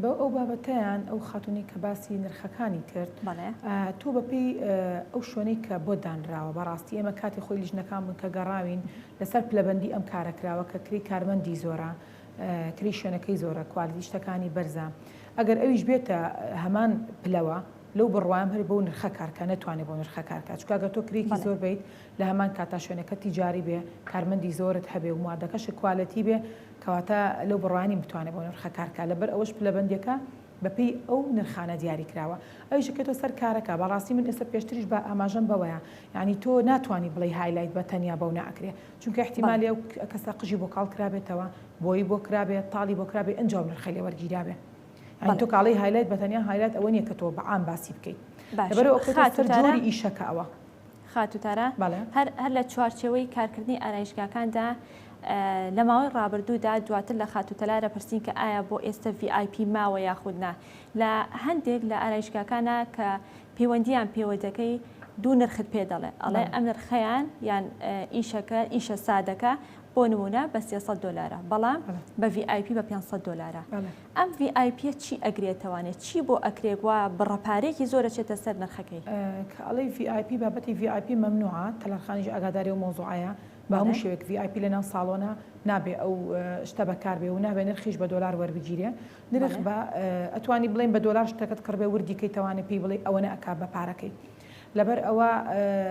بۆ ئەو بابەتەیان ئەو خاتوونەی کە باسی نرخەکانی کرد تۆ بەپێی ئەو شوێنەی کە بۆت دانراوە بەڕاستی ئێمە کاتی خۆی لیژنەکان بوون کە گەڕاوین لەسەر پلەبەندی ئەم کارە کراوە کە کری کارمەندی زۆرە کری شوێنەکەی زۆرە quality شتەکانی بەرزە ئەگەر ئەویش بێتە هەمان پلەوە لەو بڕوام هەر بەو نرخە کارکە نەتوانێت بۆ نرخە کارکە چونکە گەر تۆ کرێکی زۆر بیت لە هەمان کاتا شوێنەکە تیجاری بێ کارمەندی زۆرت هەبێ و موادەکەشت quality بێ کەواتە لەو بڕوایە نیم بتوانێت بۆ نرخە کار بکات لەبەر ئەوەش پلەبەندیەکە بەپێی ئەو نرخانە دیاری کراوە ئەویش ئەکەوێتەوە سەر کارەکە بەڕاستی من ئێستا پێشتریش بە ئاماژەم بەوەیە یانی تۆ ناتوانی بڵێی highlight بە تەنیا بەو ناکرێ چونکە ئیحتیمالی ئەو کەسە قژی بۆ کاڵ کرابێتەوە بۆی بۆ کرابێ تاڵی بۆ کرابێ ئەنجا ئەو نرخەی لێ وەرگیرابێ یانی تۆ کاڵی highlight بە تەنیا highlight ئەوە نییە کە تۆ بە عام باسی بکەیت لەبەرئەوە ئەکەوێتەوە سەر جۆری ئیشەکە ئەوە. خاتوو تارا، هەر هەر لە چوارچێوەی کارکردنی ئارایشگاکاندا لە ماوەی ڕابردوودا دواتر لە خاتوو تەلارە پرسین کە ئایا بۆ ئێستە VIP ماوە یاخود نا لە هەندێک لە ئارایشگاکانە کە پەیوەندیان پێوە دەکەی دوو نرخت پێ دەڵێ ئەڵێ ئەم نرخەیان یان ئیشەکە ئیشە سادەکە بۆ نمونە بە 300 دۆلارە بەڵام بە VIP بە 500 دۆلارە ئەم VIP یە چی ئەگرێتەوانێ چی بۆ ئەکرێ گوا بڕە پارەیەکی زۆر ئەچێتە سەر نرخەکەی؟ کە ئەڵێی VIP بابەتی VIP مەمنوعە تەلارخانیش ئاگاداری ئەو مەوزوعەیە بە هەموو شێوەیەک VIP لەناو ساڵۆنە نابێ ئەو شتە بەکار بێ و نابێ نرخیش بە دۆلار وەربگیرێ نرخ بە ئەتوانی بڵێین بە دۆلار شتەکەت کڕبێ وردی کەیتەوانێ پێی بڵێی ئەوەنە ئەکا بە پارەکەی لەبەر ئەوە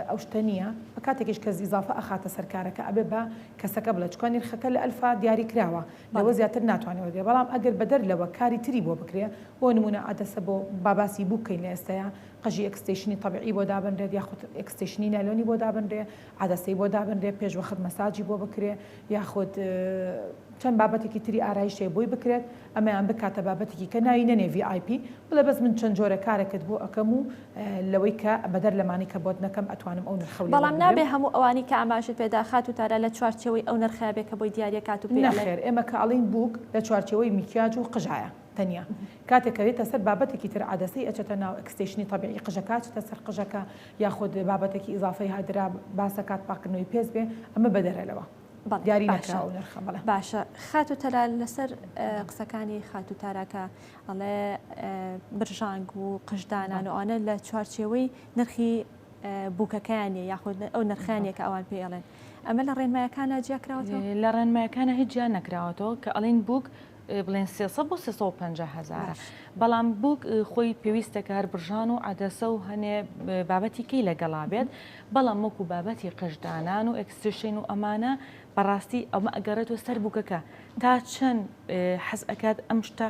ئەو شتە نییە کاتێکیش کەس ئیزافە ئەخاتە سەر کارەکە ئەبێ بە کەسەکە بڵێ چونکە نرخەکە لە ئەلفا دیاری کراوە لەوە زیاتر ناتوانێ وەرگرێ بەڵام ئەگەر بەدەر لەوە کاری تری بۆ بکرێ بۆ نموونە عەدەسە بۆ با باسی بوو بکەین لە ئێستەیا قژی extension ی تەبیعی بۆ دابنرێت یاخود extension ی نایلۆنی بۆ دابنرێ عەدەسەی بۆ دابنرێ پێش وەخت مەساجی بۆ بکرێ یاخود چەند بابەتێکی تری ئارایشت هەیە بۆی بکرێت ئەمەیان بکاتە بابەتێکی کە ناوی نەنێ VIP بڵێ بەس من چەند جۆرە کارێکت بۆ ئەکەم و لەوەی کە بەدەر لەمانەی کە بۆت نەکەم ئەتوانم ئەو نرخەو لێ بەڵام وەربگرم. نابێ هەموو ئەوانەی کە ئاماژەت پێدا خاتوو تارا لە چوارچێوەی ئەو نرخەیا بێ کە بۆی دیاریە کات و پێی ئەڵێ. نەخێر ئێمە کە ئەڵێین بووک لە چوارچێوەی میکیاج و قژایە تەنیا. کاتێک کە دێتە سەر بابەتێکی تر عەدەسەی ئەچێتە ناو extension ی تەبیعی قژەکە ئەچێتە سەر قژەکە یاخود بابەتێکی ئیزافەی هەدرا باسەکات پاککردنەوەی پێست بێ ئەمە بەدەرە لەوە. بەڵێ دیاری باشە نەکراوە ئەو نرخە بەڵێ. باشە خاتوو تەلال لەسەر قسەکانی خاتوو تارا کە ئەڵێ برژانگ و قژدانان و ئەوانە لە چوارچێوەی نرخی بووکەکەیان نیە یاخود ئەو نرخیان نیە کە ئەوان پێی ئەڵێن ئەمە لە ڕێنمایەکانە جیا کراوەتەوە؟ لە ڕێنمایەکانە هیچ جیا نەکراوەتەوە کە ئەڵێن بووک بڵێن 300 بۆ 350 هەزارە بەڵام بووک خۆی پێویستە کە هەر برژان و عەدەسە و هەنێ بابەتی کەی لەگەڵا بێت بەڵام وەکو بابەتی قژدانان و extension و ئەمانە بەڕاستی ئەمە ئەگەڕێتەوە سەر بووکەکە تا چەند حەز ئەکات ئەم شتە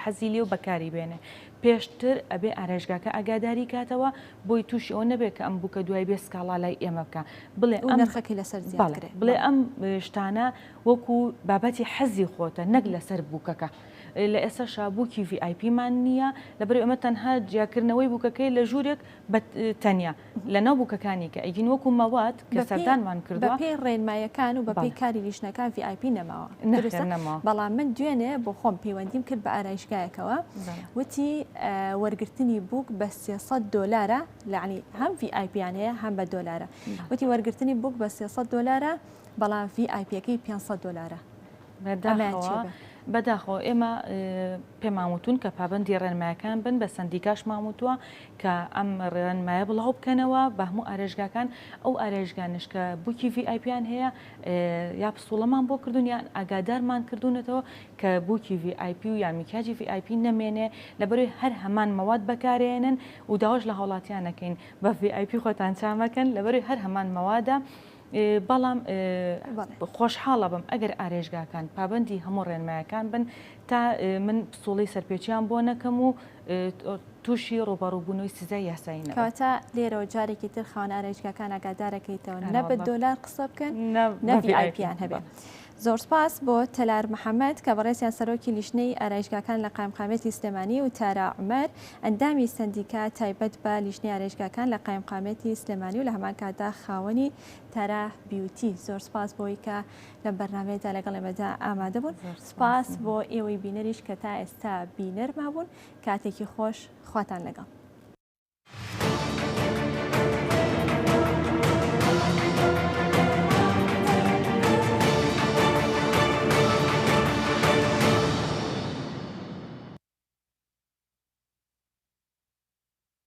حەزی لێ و بەکاری بێنێ پێشتر ئەبێ ئارایشگاکە ئاگاداری کاتەوە بۆی تووشی ئەوە نەبێت کە ئەم بووکە دوای بێ سکاڵا لای ئێمە بکە بڵێ ئەم نرخەکەی لەسەر زیاد کرێ بڵێ ئەم شتانە وەکو بابەتی حەزی خۆتە نەک لەسەر بووکەکە لە ئێستاشا بووکی VIP مان نییە لەبەر ئەمە تەنها جیاکردنەوەی بووکەکەی لە ژوورێک بە تەنیا لەناو بووکەکانی کە ئەیگین وەکو مەواد کە سەردانمان کردووە. بەپێی ڕێنمایەکان و بەپێی کاری لیژنەکان VIP نەماوە دروستە؟ بەڵام من دوێنێ بۆ خۆم پەیوەندیم کرد بە ئارایشگایەکەوە وتی وەرگرتنی بووک بە 300 دۆلارە لەعنی هەم VIP یان هەیە هەم بە دۆلارە وتی وەرگرتنی بووک بە 300 دۆلارە بەڵام VIP یەکەی 500 دۆلارە. بەداخەوە. بەداخەوە ئێمە پێمان وتون کە پابەندی ڕێنمایەکان بن، بە سەندیکاشمان وتووە کە ئەم ڕێنمایە بڵاو بکەنەوە بە هەموو ئارێشگاکان، ئەو ئارێشگانەش کە بووکی ڤی ئای پیان هەیە یا پسوڵەمان بۆ کردوون یان ئاگادارمان کردوونەتەوە کە بووکی ڤی ئای پی و یان میکیاجی ڤی ئای پی نەمێنێ لەبەرەوەی هەر هەمان مەواد بەکارێنن و داواش لە هاوڵاتیان ئەکەین بە ڤی ئای پی خۆتان چا مەکەن لەبەرەوەی هەر هەمان مەوادە بەڵام خۆشحاڵە بم ئەگەر ئارێشگاکان پابەندی هەموو ڕێنمایەکان بن تا من پسوڵەی سەرپێچیان بۆ نەکەم و تووشی ڕووبەڕووبوونەوەی سزای یاسایی نەبن. کەواتە لێرەوە جارێکی تر خاوەن ئارایشگاکان ئاگادارەکەیتەوە نە بە دۆلار قسە بکەن نە VIP یان هەبێ. زۆر سپاس بۆ تەلار محەمەد کە بەڕێزیان سەرۆکی لیژنەی ئارایشگاکان لە قایمقامیەتی سلێمانی و تارا عومەر ئەندامی سەندیکا تایبەت بە لیژنەی ئارایشگاکان لە قایمقامیەتی سلێمانی و لە هەمان کاتدا خاوەنی تارا بیوتی. زۆر سپاس بۆی کە لەم بەرنامەیەدا لەگەڵ ئێمەدا ئامادە بوون. سپاس بۆ ئێوەی بینەریش کە تا ئێستا بینەرما بوون. کاتێکی خۆش خواتان لەگەڵ.